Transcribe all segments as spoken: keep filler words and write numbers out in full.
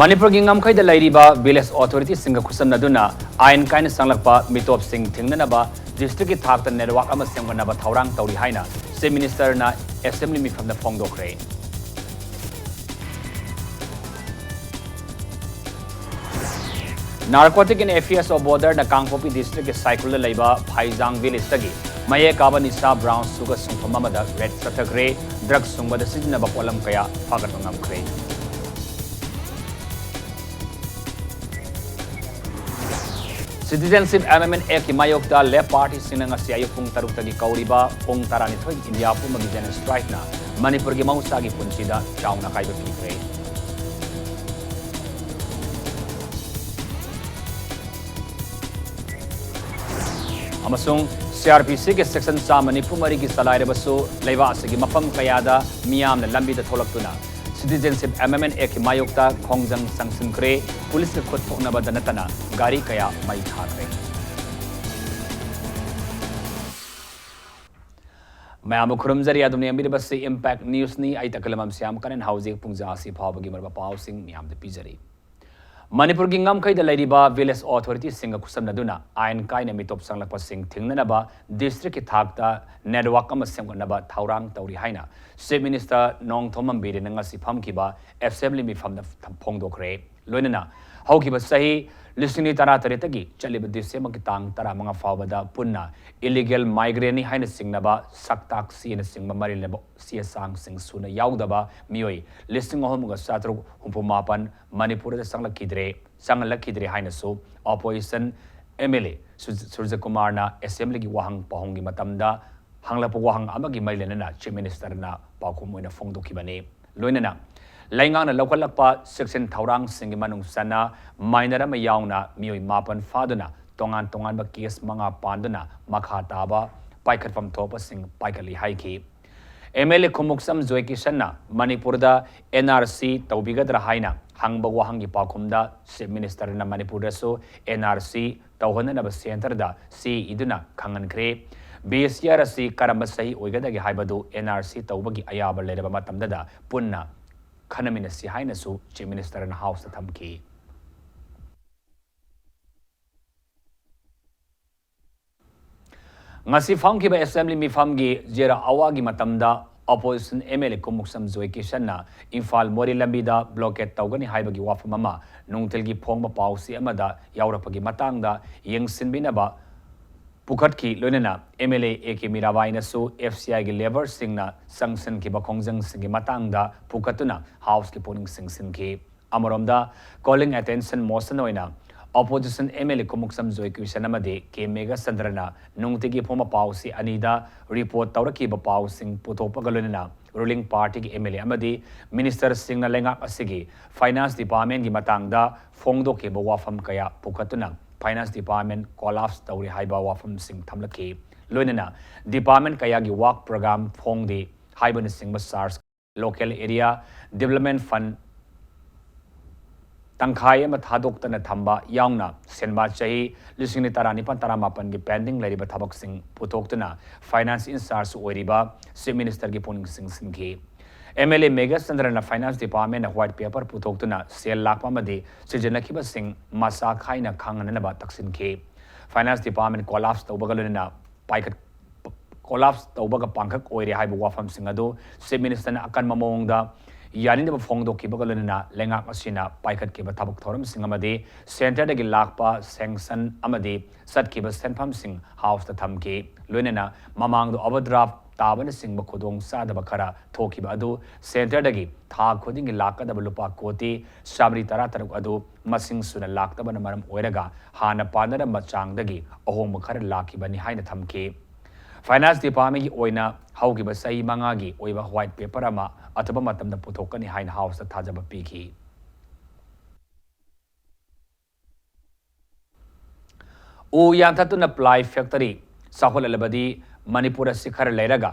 ꯃꯅꯤꯄꯨꯔꯒꯤ ꯉꯝꯈꯩꯗ ꯂꯩꯔꯤꯕ ꯚꯤꯂꯦꯖ ꯑꯣꯊꯣꯔꯤꯇꯤꯁꯤꯡꯒ ꯈꯨꯠꯁꯝꯅꯗꯨꯅ ꯑꯥꯏꯟ ꯀꯥꯏꯅ ꯆꯪꯂꯛꯄ ꯃꯤꯇꯣꯞꯁꯤꯡ ꯊꯤꯡꯅꯅꯕ ꯗꯤꯁꯇ꯭ꯔꯤꯛꯀꯤ ꯊꯥꯛꯇ ꯅꯦꯠꯋꯥꯔꯛ ꯑꯃ ꯁꯦꯝꯒꯠꯅꯕ ꯊꯧꯔꯥꯡ ꯇꯧꯔꯤ ꯍꯥꯏꯅ ꯆꯤꯐ ꯃꯤꯅꯤꯁꯇꯔꯅ ꯑꯦꯁꯦꯝꯕ꯭ꯂꯤ ꯃꯤꯐꯝꯗ ꯐꯣꯡꯗꯣꯛꯈ꯭ꯔꯦ꯫ Narcotic and Affairs of Borderꯅ ꯀꯥꯡꯄꯣꯛꯄꯤ ꯗꯤꯁꯇ꯭ꯔꯤꯛꯀꯤ ꯁꯥꯏꯀꯨꯜꯗ ꯂꯩꯕ ꯐꯥꯏꯖꯥꯡ ꯚꯤꯂꯦꯖꯇꯒꯤ ꯃꯌꯦꯛ ꯀꯥꯕ ꯅꯤꯁꯥ ꯕ꯭ꯔꯥꯎꯟ ꯁꯨꯒꯔ ꯁꯨꯡꯐꯝ ꯑꯃꯗ ꯔꯦꯗ ꯆꯠꯊꯈ꯭ꯔꯦ꯫ ꯗ꯭ꯔꯒ ꯁꯨꯡꯕꯗ ꯁꯤꯖꯤꯟꯅꯕ ꯄꯣꯠꯂꯝ ꯀꯌꯥ ꯐꯥꯒꯠꯄ ꯉꯝꯈ꯭ꯔꯦ꯫ Citizenship Amendment Actꯀꯤ ꯃꯥꯌꯣꯛꯇ ꯂꯦꯐ ꯄꯥꯔꯇꯤꯁꯤꯡꯅ ꯉꯁꯤ ꯑꯌꯨꯛ ꯄꯨꯡ ꯇꯔꯨꯛꯇꯒꯤ ꯀꯧꯔꯤꯕ ꯄꯨꯡ ꯇꯔꯥꯅꯤꯊꯣꯏꯒꯤ ꯏꯟꯗꯤꯌꯥ ꯄꯨꯝꯕꯒꯤ ꯖꯦꯅꯔꯦꯜ ꯁ꯭ꯇ꯭ꯔꯥꯏꯛꯅ ꯃꯅꯤꯄꯨꯔꯒꯤ ꯃꯍꯧꯁꯥꯒꯤ ꯄꯨꯟꯁꯤꯗ ꯆꯥꯎꯅ ꯑꯀꯥꯏꯕ ꯄꯤꯈ꯭ꯔꯦ꯫ ꯑꯃꯁꯨꯡ CrPCꯒꯤ section ꯆꯥꯝꯃ ꯅꯤꯐꯨ ꯃꯔꯤꯒꯤ ꯆꯂꯥꯏꯔꯕꯁꯨ ꯂꯩꯕꯥꯛ ꯑꯁꯤꯒꯤ ꯃꯐꯝ ꯀꯌꯥꯗ ꯃꯤꯌꯥꯝꯅ ꯂꯝꯕꯤꯗ ꯊꯣꯛꯂꯛꯇꯨꯅ Citizenship Amendment Actꯀꯤ ꯃꯥꯌꯣꯛꯇ ꯈꯣꯡꯖꯪ ꯆꯪꯁꯤꯟꯈ꯭ꯔꯦ꯫ ꯄꯨꯂꯤꯁꯀ ꯈꯨꯠ ꯊꯣꯛꯅꯕꯗ ꯅꯠꯇꯅ ꯒꯥꯔꯤ ꯀꯌꯥ ꯃꯩ ꯊꯥꯈ꯭ꯔꯦ꯫ ꯃꯌꯥꯝꯕꯨ ꯈꯨꯔꯨꯝꯖꯔꯤ, ꯑꯗꯨꯝ ꯌꯦꯡꯕꯤꯔꯤꯕꯁꯤ Impact Newsꯅꯤ꯫ ꯑꯩ ꯇꯀꯂꯃꯝ ꯁ꯭ꯌꯥꯝ ꯀꯔꯟ ꯍꯧꯖꯤꯛ ꯄꯨꯡ ꯖꯥꯁꯤ ꯐꯥꯎꯕꯒꯤ ꯃꯔꯨꯞ ꯄꯥꯎꯁꯤꯡ ꯃꯌꯥꯝꯗ ꯄꯤꯖꯔꯤ꯫ ꯃꯅꯤꯄꯨꯔꯒꯤ ꯉꯝꯈꯩꯗ ꯂꯩꯔꯤꯕ ꯚꯤꯂꯦꯖ ꯑꯣꯊꯣꯔꯤꯇꯤꯁꯤꯡꯒ ꯈꯨꯠꯁꯝꯅꯗꯨꯅ ꯑꯥꯏꯟ ꯀꯥꯏꯅ ꯃꯤꯇꯣꯞ ꯆꯪꯂꯛꯄꯁꯤꯡ ꯊꯤꯡꯅꯅꯕ ꯗꯤꯁꯇ꯭ꯔꯤꯛꯀꯤ ꯊꯥꯛꯇ ꯅꯦꯠꯋꯥꯔꯛ ꯑꯃ ꯁꯦꯝꯒꯠꯅꯕ ꯊꯧꯔꯥꯡ ꯇꯧꯔꯤ ꯍꯥꯏꯅ ꯆꯤꯐ ꯃꯤꯅꯤꯁꯇꯔ ꯅꯣꯡꯊꯣꯝꯕꯝ ꯕꯤꯔꯦꯟꯅ ꯉꯁꯤ ꯐꯝꯈꯤꯕ ꯑꯦꯁꯦꯝꯕ꯭ꯂꯤ ꯃꯤꯐꯝꯗ ꯐꯣꯡꯗꯣꯛꯈ꯭ꯔꯦ꯫ ꯂꯣꯏꯅꯅ ꯍꯧꯈꯤꯕ ꯆꯍꯤ ꯂꯤꯁꯤꯡ ꯑꯅꯤ ꯇꯔꯥꯇꯔꯦꯠꯇꯒꯤ ꯆꯠꯂꯤꯕ ꯗꯤꯁꯦꯝꯕꯔꯒꯤ ꯇꯥꯡ ꯇꯔꯥꯃꯉꯥ ꯐꯥꯎꯕꯗ ꯄꯨꯟꯅ ꯏꯂꯤꯒꯦꯜ ꯃꯥꯏꯒ꯭ꯔꯦꯟꯅꯤ ꯍꯥꯏꯅ ꯆꯤꯡꯅꯕ ꯁꯛꯇꯥꯛ ꯁꯤꯅꯆꯤꯡꯕ ꯃꯔꯤ ꯂꯩꯅꯕ ꯆꯦ ꯆꯥꯡꯁꯤꯡ ꯁꯨꯅ ꯌꯥꯎꯗꯕ ꯃꯤꯑꯣꯏ ꯂꯤꯁꯤꯡ ꯑꯍꯨꯝꯒ ꯆꯥꯇ꯭ꯔꯨꯛ ꯍꯨꯝꯐꯨ ꯃꯥꯄꯟ ꯃꯅꯤꯄꯨꯔꯗ ꯆꯪꯂꯛꯈꯤꯗ꯭ꯔꯦ, ꯆꯪꯍꯜꯂꯛꯈꯤꯗ꯭ꯔꯦ ꯍꯥꯏꯅꯁꯨ ꯑꯣꯄꯣꯖꯤꯁꯟ MLA ꯁꯨꯔꯖ-, ꯁꯨꯔꯖꯀꯨꯃꯥꯔꯅ ꯑꯦꯁꯦꯝꯕ꯭ꯂꯤꯒꯤ ꯋꯥꯍꯪ ꯄꯥꯎꯍꯪꯒꯤ ꯃꯇꯝꯗ ꯍꯪꯂꯛꯄ ꯋꯥꯍꯪ ꯑꯃꯒꯤ ꯃꯔꯤ ꯂꯩꯅꯅ ꯆꯤꯐ ꯃꯤꯅꯤꯁꯇꯔꯅ ꯄꯥꯎꯈꯨꯝ ꯑꯣꯏꯅ ꯐꯣꯡꯗꯣꯛꯈꯤꯕꯅꯤ꯫ ꯂꯣꯏꯅꯅ ꯂꯩꯉꯥꯛꯅ ꯂꯧꯈꯠꯂꯛꯄ ꯆꯦꯛꯁꯤꯟ ꯊꯧꯔꯥꯡꯁꯤꯡꯒꯤ ꯃꯅꯨꯡ ꯆꯟꯅ ꯃꯥꯏꯅꯔ ꯑꯃ ꯌꯥꯎꯅ ꯃꯤꯑꯣꯏ ꯃꯥꯄꯟ ꯐꯥꯗꯨꯅ ꯇꯣꯉꯥꯟ ꯇꯣꯉꯥꯟꯕ ꯀꯦꯁ ꯃꯉꯥ ꯄꯥꯟꯗꯨꯅ ꯃꯈꯥ ꯇꯥꯕ ꯄꯥꯏꯈꯠꯐꯝ ꯊꯣꯛꯄꯁꯤꯡ ꯄꯥꯏꯈꯠꯂꯤ ꯍꯥꯏꯈꯤ꯫ MLA ꯈꯨꯃꯨꯛꯁꯝ ꯖꯣꯏꯀꯤꯁꯟꯅ ꯃꯅꯤꯄꯨꯔꯗ NRC ꯇꯧꯕꯤꯒꯗ꯭ꯔꯥ ꯍꯥꯏꯅ ꯍꯪꯕ ꯋꯥꯍꯪꯒꯤ ꯄꯥꯎꯈꯨꯝꯗ ꯆꯤꯐ ꯃꯤꯅꯤꯁꯇꯔꯅ ꯃꯅꯤꯄꯨꯔꯗꯁꯨ NRC ꯇꯧꯍꯟꯅꯅꯕ ꯁꯦꯟꯇꯔꯗ ꯆꯦ ꯏꯗꯨꯅ ꯈꯪꯍꯟꯈ꯭ꯔꯦ꯫ BCR ꯑꯁꯤ ꯀꯔꯝꯕ ꯆꯍꯤ ꯑꯣꯏꯒꯗꯒꯦ ꯍꯥꯏꯕꯗꯨ NRC ꯇꯧꯕꯒꯤ ꯑꯌꯥꯕ ꯂꯩꯔꯕ ꯃꯇꯝꯗꯗ ꯄꯨꯟꯅ ꯈꯟꯅꯃꯤꯟꯅꯁꯤ ꯍꯥꯏꯅꯁꯨ Chief Ministerꯅ Houseꯇ ꯊꯝꯈꯤ꯫ ꯉꯁꯤ ꯐꯝꯈꯤꯕ Assembly ꯃꯤꯐꯝꯒꯤ ꯖꯦꯔꯥ ꯑꯋꯥꯒꯤ ꯃꯇꯝꯗ Opposition MLA ꯀꯨꯃꯨꯛꯁꯝ ꯖꯣꯏꯀꯤꯁꯟꯅ ꯏꯝꯐꯥꯜ ꯃꯣꯔꯦ ꯂꯝꯕꯤꯗ blockade ꯇꯧꯒꯅꯤ ꯍꯥꯏꯕꯒꯤ ꯋꯥꯐꯝ ꯑꯃ ꯅꯨꯡꯊꯤꯜꯒꯤ ꯐꯣꯡꯕ ꯄꯥꯎꯆꯦ ꯑꯃꯗ ꯌꯥꯎꯔꯛꯄꯒꯤ ꯃꯇꯥꯡꯗ ꯌꯦꯡꯁꯤꯟꯕꯤꯅꯕ ꯄꯨꯈꯠꯈꯤ꯫ ꯂꯣꯏꯅꯅ MLA A K ꯃꯤꯔꯥꯕꯥꯏꯅꯁꯨ FCIꯒꯤ labourꯁꯤꯡꯅ ꯆꯪꯁꯤꯟꯈꯤꯕ ꯈꯣꯡꯖꯪꯁꯤꯡꯒꯤ ꯃꯇꯥꯡꯗ ꯄꯨꯈꯠꯇꯨꯅ Houseꯀꯤ ꯄꯨꯛꯅꯤꯡ ꯆꯤꯡꯁꯤꯟꯈꯤ꯫ ꯑꯃꯔꯣꯝꯗ, calling attention motion ꯑꯣꯏꯅ Opposition MLA ꯀꯨꯃꯨꯛꯁꯝ ꯖꯣꯏꯀꯤꯁꯟ ꯑꯃꯗꯤ K ꯃꯦꯘꯆꯟꯗ꯭ꯔꯅ ꯅꯨꯡꯇꯤꯒꯤ ꯐꯣꯡꯕ ꯄꯥꯎꯆꯦ ꯑꯅꯤꯗ report ꯇꯧꯔꯛꯈꯤꯕ ꯄꯥꯎꯁꯤꯡ ꯄꯨꯊꯣꯛꯄꯒ ꯂꯣꯏꯅꯅ ruling partyꯒꯤ MLA ꯑꯃꯗꯤ ministerꯁꯤꯡꯅ ꯂꯩꯉꯥꯛ ꯑꯁꯤꯒꯤ Finance Departmentꯀꯤ ꯃꯇꯥꯡꯗ ꯐꯣꯡꯗꯣꯛꯈꯤꯕ ꯋꯥꯐꯝ ꯀꯌꯥ ꯄꯨꯈꯠꯇꯨꯅ Finance Department collapse ꯇꯧꯔꯦ ꯍꯥꯏꯕ ꯋꯥꯐꯝꯁꯤꯡ ꯊꯝꯂꯛꯈꯤ꯫ ꯂꯣꯏꯅꯅ department ꯀꯌꯥꯒꯤ work program ꯐꯣꯡꯗꯦ ꯍꯥꯏꯕꯅꯆꯤꯡꯕ charge, local area development fund ꯇꯪꯈꯥꯏ ꯑꯃ ꯊꯥꯗꯣꯛꯇꯅ ꯊꯝꯕ ꯌꯥꯎꯅ ꯁꯦꯟꯕꯥ ꯆꯍꯤ ꯂꯤꯁꯤꯡ ꯑꯅꯤ ꯇꯔꯥꯅꯤꯄꯥꯟ ꯇꯔꯥꯃꯥꯄꯟꯒꯤ pending ꯂꯩꯔꯤꯕ ꯊꯕꯛꯁꯤꯡ ꯄꯨꯊꯣꯛꯇꯨꯅ Finance in charge ꯑꯣꯏꯔꯤꯕ Chief Ministerꯒꯤ ꯄꯨꯛꯅꯤꯡ ꯆꯤꯡꯁꯤꯟꯈꯤ꯫ MLA ꯃꯦꯘꯆꯟꯗ꯭ꯔꯅ Finance Departmentꯅ white paper ꯄꯨꯊꯣꯛꯇꯨꯅ ꯁꯦꯜ ꯂꯥꯛꯄ ꯑꯃꯗꯤ ꯁꯤꯖꯤꯟꯅꯈꯤꯕꯁꯤꯡ ꯃꯁꯥ ꯈꯥꯏꯅ ꯈꯪꯍꯟꯅꯕ ꯇꯛꯁꯤꯟꯈꯤ꯫ Finance Department collapse ꯇꯧꯕꯒ ꯂꯣꯏꯅꯅ ꯄꯥꯏꯈꯠ collapse ꯇꯧꯕꯒ ꯄꯥꯡꯈꯛ ꯑꯣꯏꯔꯦ ꯍꯥꯏꯕ ꯋꯥꯐꯝꯁꯤꯡ ꯑꯗꯨ Chief Ministerꯅ ꯑꯀꯟꯕ ꯃꯑꯣꯡꯗ ꯌꯥꯅꯤꯡꯗꯕ ꯐꯣꯡꯗꯣꯛꯈꯤꯕꯒ ꯂꯣꯏꯅꯅ ꯂꯩꯉꯥꯛ ꯑꯁꯤꯅ ꯄꯥꯏꯈꯠꯈꯤꯕ ꯊꯕꯛ ꯊꯧꯔꯝꯁꯤꯡ ꯑꯃꯗꯤ centreꯗꯒꯤ ꯂꯥꯛꯄ sanction ꯑꯃꯗꯤ ꯆꯠꯈꯤꯕ ꯁꯦꯟꯐꯝꯁꯤꯡ Houseꯇ ꯊꯝꯈꯤ꯫ ꯂꯣꯏꯅꯅ ꯃꯃꯥꯡꯗ overdraft ꯇꯥꯕꯅꯆꯤꯡꯕ ꯈꯨꯗꯣꯡ ꯆꯥꯗꯕ ꯈꯔ ꯊꯣꯛꯈꯤꯕ ꯑꯗꯨ centreꯗꯒꯤ ꯊꯥ ꯈꯨꯗꯤꯡꯒꯤ ꯂꯥꯛꯀꯗꯕ ꯂꯨꯄꯥ ꯀꯣꯇꯤ ꯆꯥꯃꯔꯤ ꯇꯔꯥꯇꯔꯨꯛ ꯑꯗꯨ ꯃꯁꯤꯡ ꯁꯨꯅ ꯂꯥꯛꯇꯕꯅ ꯃꯔꯝ ꯑꯣꯏꯔꯒ ꯍꯥꯟꯅ ꯄꯥꯟꯅꯔꯝꯕ ꯆꯥꯡꯗꯒꯤ ꯑꯍꯣꯡꯕ ꯈꯔ ꯂꯥꯛꯈꯤꯕꯅꯤ ꯍꯥꯏꯅ ꯊꯝꯈꯤ꯫ Finance Departmentꯀꯤ ꯑꯣꯏꯅ ꯍꯧꯈꯤꯕ ꯆꯍꯤ ꯃꯉꯥꯒꯤ ꯑꯣꯏꯕ white paper ꯑꯃ ꯑꯊꯨꯕ ꯃꯇꯝꯗ ꯄꯨꯊꯣꯛꯀꯅꯤ ꯍꯥꯏꯅ Houseꯇ ꯊꯥꯖꯕ ꯄꯤꯈꯤ꯫ ꯎ ꯌꯥꯟꯊꯠꯇꯨꯅ ply factory ꯆꯥꯎꯈꯠꯍꯜꯂꯕꯗꯤ ꯃꯅꯤꯄꯨꯔ ꯑꯁꯤ ꯈꯔ ꯂꯩꯔꯒ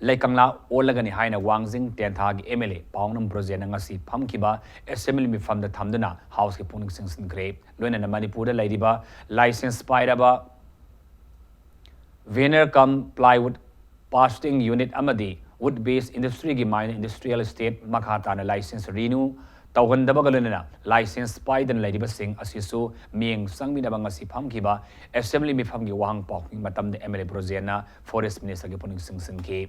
ꯂꯩꯀꯪꯂꯥ ꯑꯣꯜꯂꯒꯅꯤ ꯍꯥꯏꯅ ꯋꯥꯡꯖꯤꯡ ꯇꯦꯟꯊꯥꯒꯤ MLA ꯄꯥꯎꯅꯝ ꯕ꯭ꯔꯣꯖꯦꯟꯅ ꯉꯁꯤ ꯐꯝꯈꯤꯕ Assembly ꯃꯤꯐꯝꯗ ꯊꯝꯗꯨꯅ Houseꯀꯤ ꯄꯨꯛꯅꯤꯡ ꯆꯤꯡꯁꯤꯟꯈ꯭ꯔꯦ꯫ ꯂꯣꯏꯅꯅ ꯃꯅꯤꯄꯨꯔꯗ ꯂꯩꯔꯤꯕ licence ꯄꯥꯏꯔꯕ veneer cum plywood processing unit ꯑꯃꯗꯤ Wood Based Industryꯒꯤ minor industrial state ꯃꯈꯥ ꯇꯥꯅ license renew ꯇꯧꯍꯟꯗꯕꯒ ꯂꯣꯏꯅꯅ license ꯄꯥꯏꯗꯅ ꯂꯩꯔꯤꯕꯁꯤꯡ ꯑꯁꯤꯁꯨ ꯃꯤꯠꯌꯦꯡ ꯆꯪꯃꯤꯟꯅꯕ ꯉꯁꯤ ꯐꯝꯈꯤꯕ assembly ꯃꯤꯐꯝꯒꯤ ꯋꯥꯍꯪ ꯄꯥꯎꯈꯨꯝꯒꯤ ꯃꯇꯝꯗ MLA ꯕ꯭ꯔꯣꯖꯦꯟꯅ forest ministerꯒꯤ ꯄꯨꯛꯅꯤꯡ ꯆꯤꯡꯁꯤꯟꯈꯤ꯫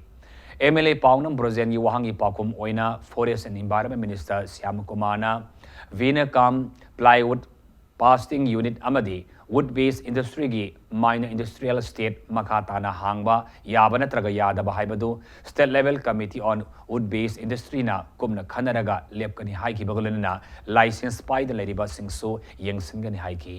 MLA ꯄꯥꯎꯅꯝ ꯕ꯭ꯔꯣꯖꯦꯟꯒꯤ ꯋꯥꯍꯪꯒꯤ ꯄꯥꯎꯈꯨꯝ ꯑꯣꯏꯅ forest and environment minister Shyam ꯀꯨꯃꯥꯔꯅ ꯚꯤꯅꯀꯥꯝ plywood pasting unit ꯑꯃꯗꯤ wood based industryꯒꯤ minor industrial state ꯃꯈꯥ ꯇꯥꯅ ꯍꯥꯡꯕ ꯌꯥꯕ ꯅꯠꯇ꯭ꯔꯒ ꯌꯥꯗꯕ ꯍꯥꯏꯕꯗꯨ state level committee on wood based industryꯅ ꯀꯨꯞꯅ ꯈꯟꯅꯔꯒ ꯂꯦꯞꯀꯅꯤ ꯍꯥꯏꯈꯤꯕꯒ ꯂꯣꯏꯅꯅ license ꯄꯥꯏꯗ ꯂꯩꯔꯤꯕꯁꯤꯡꯁꯨ ꯌꯦꯡꯁꯤꯟꯒꯅꯤ ꯍꯥꯏꯈꯤ꯫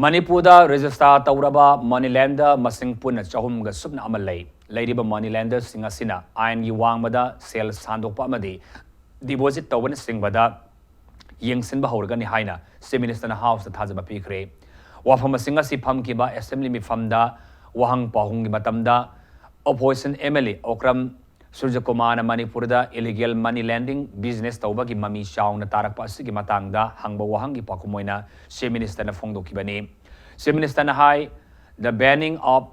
ꯃꯅꯤꯄꯨꯔꯗ register ꯇꯧꯔꯕ money lender ꯃꯁꯤꯡ ꯄꯨꯟꯅ ꯆꯍꯨꯝꯒ ꯁꯨꯞꯅ ꯑꯃ ꯂꯩ꯫ ꯂꯩꯔꯤꯕ money lenderꯁꯤꯡ ꯑꯁꯤꯅ ꯑꯥꯏꯟꯒꯤ ꯋꯥꯡꯃꯗ ꯁꯦꯜ ꯁꯥꯟꯗꯣꯛꯄ ꯑꯃꯗꯤ deposit ꯇꯧꯕꯅꯆꯤꯡꯕꯗ ꯌꯦꯡꯁꯤꯟꯕ ꯍꯧꯔꯒꯅꯤ ꯍꯥꯏꯅ Chief Ministerꯅ Houseꯇ ꯊꯥꯖꯕ ꯄꯤꯈ꯭ꯔꯦ꯫ ꯋꯥꯐꯝꯁꯤꯡ ꯑꯁꯤ ꯐꯝꯈꯤꯕ assembly ꯃꯤꯐꯝꯗ ꯋꯥꯍꯪ ꯄꯥꯎꯈꯨꯝꯒꯤ ꯃꯇꯝꯗ opposition MLA ꯑꯣꯀ꯭ꯔꯝ ꯁꯨꯔꯖꯀꯨꯃꯥꯔꯅ ꯃꯅꯤꯄꯨꯔꯗ illegal money lending business ꯇꯧꯕꯒꯤ ꯃꯃꯤ ꯆꯥꯎꯅ ꯇꯥꯔꯛꯄ ꯑꯁꯤꯒꯤ ꯃꯇꯥꯡꯗ ꯍꯪꯕ ꯋꯥꯍꯪꯒꯤ ꯄꯥꯎꯈꯨꯝ ꯑꯣꯏꯅ Chief Ministerꯅ ꯐꯣꯡꯗꯣꯛꯈꯤꯕꯅꯤ꯫ Chief Ministerꯅ ꯍꯥꯏ, The banning of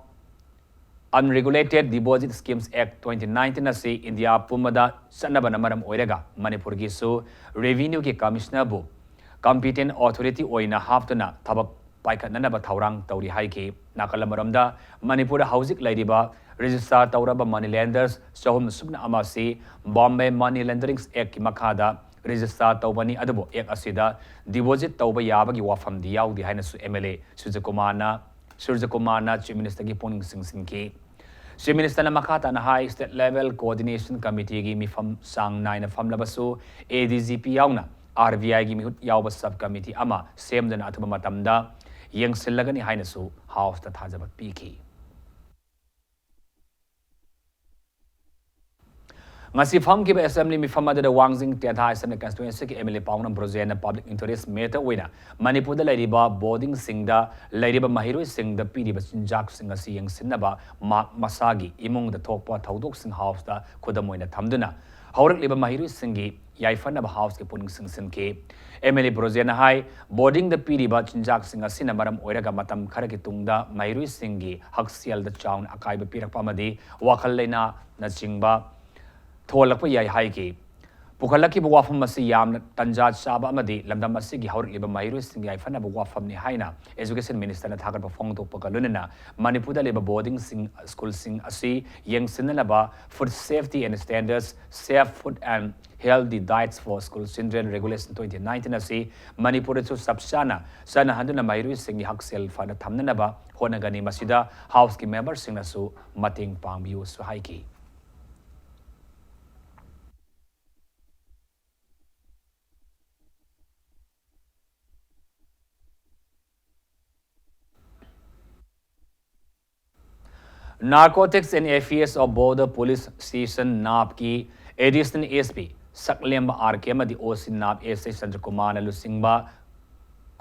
Unregulated Deposit Schemes Act twenty nineteen ꯑꯁꯤ ꯏꯟꯗꯤꯌꯥ ꯄꯨꯝꯕꯗ ꯆꯠꯅꯕꯅ ꯃꯔꯝ ꯑꯣꯏꯔꯒ ꯃꯅꯤꯄꯨꯔꯒꯤꯁꯨ revenueꯒꯤ commissionerꯕꯨ competent authority ꯑꯣꯏꯅ ꯍꯥꯞꯇꯨꯅ ꯊꯕꯛ ꯄꯥꯏꯈꯠꯅꯅꯕ ꯊꯧꯔꯥꯡ ꯇꯧꯔꯤ ꯍꯥꯏꯈꯤ꯫ ꯅꯥꯀꯜ ꯑꯃꯔꯣꯝꯗ ꯃꯅꯤꯄꯨꯔꯗ ꯍꯧꯖꯤꯛ ꯂꯩꯔꯤꯕ register ꯇꯧꯔꯕ money lenders ꯆꯍꯨꯝ ꯁꯨꯞꯅ ꯑꯃ ꯑꯁꯤ Bombay Money Laundering Actꯀꯤ ꯃꯈꯥꯗ register ꯇꯧꯕꯅꯤ, ꯑꯗꯨꯕꯨ act ꯑꯁꯤꯗ deposit ꯇꯧꯕ ꯌꯥꯕꯒꯤ ꯋꯥꯐꯝꯗꯤ ꯌꯥꯎꯗꯦ ꯍꯥꯏꯅꯁꯨ MLA ꯁꯨꯔꯖꯀꯨꯃꯥꯔꯅ, ꯁꯨꯔꯖꯀꯨꯃꯥꯔꯅ Chief Ministerꯒꯤ ꯄꯨꯛꯅꯤꯡ ꯆꯤꯡꯁꯤꯟꯈꯤ꯫ Chief Ministerꯅ ꯃꯈꯥ ꯇꯥꯅ ꯍꯥꯏ, state level coordination committeeꯒꯤ ꯃꯤꯐꯝ ꯆꯥꯡ ꯅꯥꯏꯅ ꯐꯝꯂꯕꯁꯨ ADGP ꯌꯥꯎꯅ RBIꯒꯤ ꯃꯤꯍꯨꯠ ꯌꯥꯎꯕ sub committee ꯑꯃ ꯁꯦꯝꯗꯨꯅ ꯑꯊꯨꯕ ꯃꯇꯝꯗ ꯌꯦꯡꯁꯤꯜꯂꯒꯅꯤ ꯍꯥꯏꯅꯁꯨ Houseꯇ ꯊꯥꯖꯕ ꯄꯤꯈꯤ꯫ ꯉꯁꯤ ꯐꯝꯈꯤꯕ assembly ꯃꯤꯐꯝ ꯑꯗꯨꯗ ꯋꯥꯡꯖꯤꯡ ꯇꯦꯟꯊꯥ assembly constituencyꯒꯤ MLA ꯄꯥꯎꯅꯝ ꯕ꯭ꯔꯣꯖꯦꯟꯅ public interest matter ꯑꯣꯏꯅ ꯃꯅꯤꯄꯨꯔꯗ ꯂꯩꯔꯤꯕ boardingꯁꯤꯡꯗ ꯂꯩꯔꯤꯕ ꯃꯍꯩꯔꯣꯏꯁꯤꯡꯗ ꯄꯤꯔꯤꯕ ꯆꯤꯟꯖꯥꯛꯁꯤꯡ ꯑꯁꯤ ꯌꯦꯡꯁꯤꯟꯅꯕ ꯃꯍꯥꯛ ꯃꯁꯥꯒꯤ ꯏꯃꯨꯡꯗ ꯊꯣꯛꯄ ꯊꯧꯗꯣꯛꯁꯤꯡ Houseꯇ ꯈꯨꯗꯝ ꯑꯣꯏꯅ ꯊꯝꯗꯨꯅ ꯍꯧꯔꯛꯂꯤꯕ ꯃꯍꯩꯔꯣꯏꯁꯤꯡꯒꯤ ꯌꯥꯏꯐꯅꯕ ꯍꯥꯎꯁꯀꯤ ꯄꯨꯛꯅꯤꯡ ꯆꯤꯡꯁꯤꯟꯈꯤ꯫ ꯑꯦꯝ ꯑꯦꯜ ꯑꯦ ꯕ꯭ꯔꯣꯖꯦꯟꯅ ꯍꯥꯏ, ꯕꯣꯔꯗꯤꯡꯗ ꯄꯤꯔꯤꯕ ꯆꯤꯟꯖꯥꯛꯁꯤꯡ ꯑꯁꯤꯅ ꯃꯔꯝ ꯑꯣꯏꯔꯒ ꯃꯇꯝ ꯈꯔꯒꯤ ꯇꯨꯡꯗ ꯃꯍꯩꯔꯣꯏꯁꯤꯡꯒꯤ ꯍꯛꯁꯦꯜꯗ ꯆꯥꯎꯅ ꯑꯀꯥꯏꯕ ꯄꯤꯔꯛꯄ ꯑꯃꯗꯤ ꯋꯥꯈꯜ ꯂꯩꯅꯥꯅꯆꯤꯡꯕ ꯊꯣꯛꯍꯜꯂꯛꯄ ꯌꯥꯏ ꯍꯥꯏꯈꯤ꯫ ꯄꯨꯈꯠꯂꯛꯈꯤꯕ ꯋꯥꯐꯝ ꯑꯁꯤ ꯌꯥꯝꯅ ꯇꯟꯖꯥ ꯆꯥꯕ ꯑꯃꯗꯤ ꯂꯝꯗꯝ ꯑꯁꯤꯒꯤ ꯍꯧꯔꯛꯂꯤꯕ ꯃꯍꯩꯔꯣꯏꯁꯤꯡꯒꯤ ꯌꯥꯏꯐꯅꯕ ꯋꯥꯐꯝꯅꯤ ꯍꯥꯏꯅ Education Ministerꯅ ꯊꯥꯒꯠꯄ ꯐꯣꯡꯗꯣꯛꯄꯒ ꯂꯣꯏꯅꯅ ꯃꯅꯤꯄꯨꯔꯗ ꯂꯩꯕ ꯕꯣꯔꯗꯤꯡꯁꯤꯡ, ꯁ꯭ꯀꯨꯜꯁꯤꯡ ꯑꯁꯤ ꯌꯦꯡꯁꯤꯟꯅꯅꯕ Food Safety and Standards, Safe Food and Healthy Diets for School Children Regulation twenty nineteen ꯑꯁꯤ ꯃꯅꯤꯄꯨꯔꯗꯁꯨ ꯆꯞ ꯆꯥꯅ ꯆꯠꯅꯍꯟꯗꯨꯅ ꯃꯍꯩꯔꯣꯏꯁꯤꯡꯒꯤ ꯍꯛꯁꯦꯜ ꯐꯅ ꯊꯝꯅꯅꯕ ꯍꯣꯠꯅꯒꯅꯤ꯫ ꯃꯁꯤꯗ ꯍꯥꯎꯁꯀꯤ ꯃꯦꯝꯕꯔꯁꯤꯡꯅꯁꯨ ꯃꯇꯦꯡ ꯄꯥꯡꯕꯤꯌꯨꯁꯨ ꯍꯥꯏꯈꯤ꯫ Narcotics and Affairs of Border Police Station, NAPCI Additional S P ꯁꯛꯂꯦꯝꯕ ꯑꯥꯔ ꯀꯦ ꯑꯃꯗꯤ ꯑꯣ ꯁꯤ NAPCI S I ꯁꯟꯖꯨ ꯀꯨꯃꯥꯔꯅ ꯂꯨꯆꯤꯡꯕ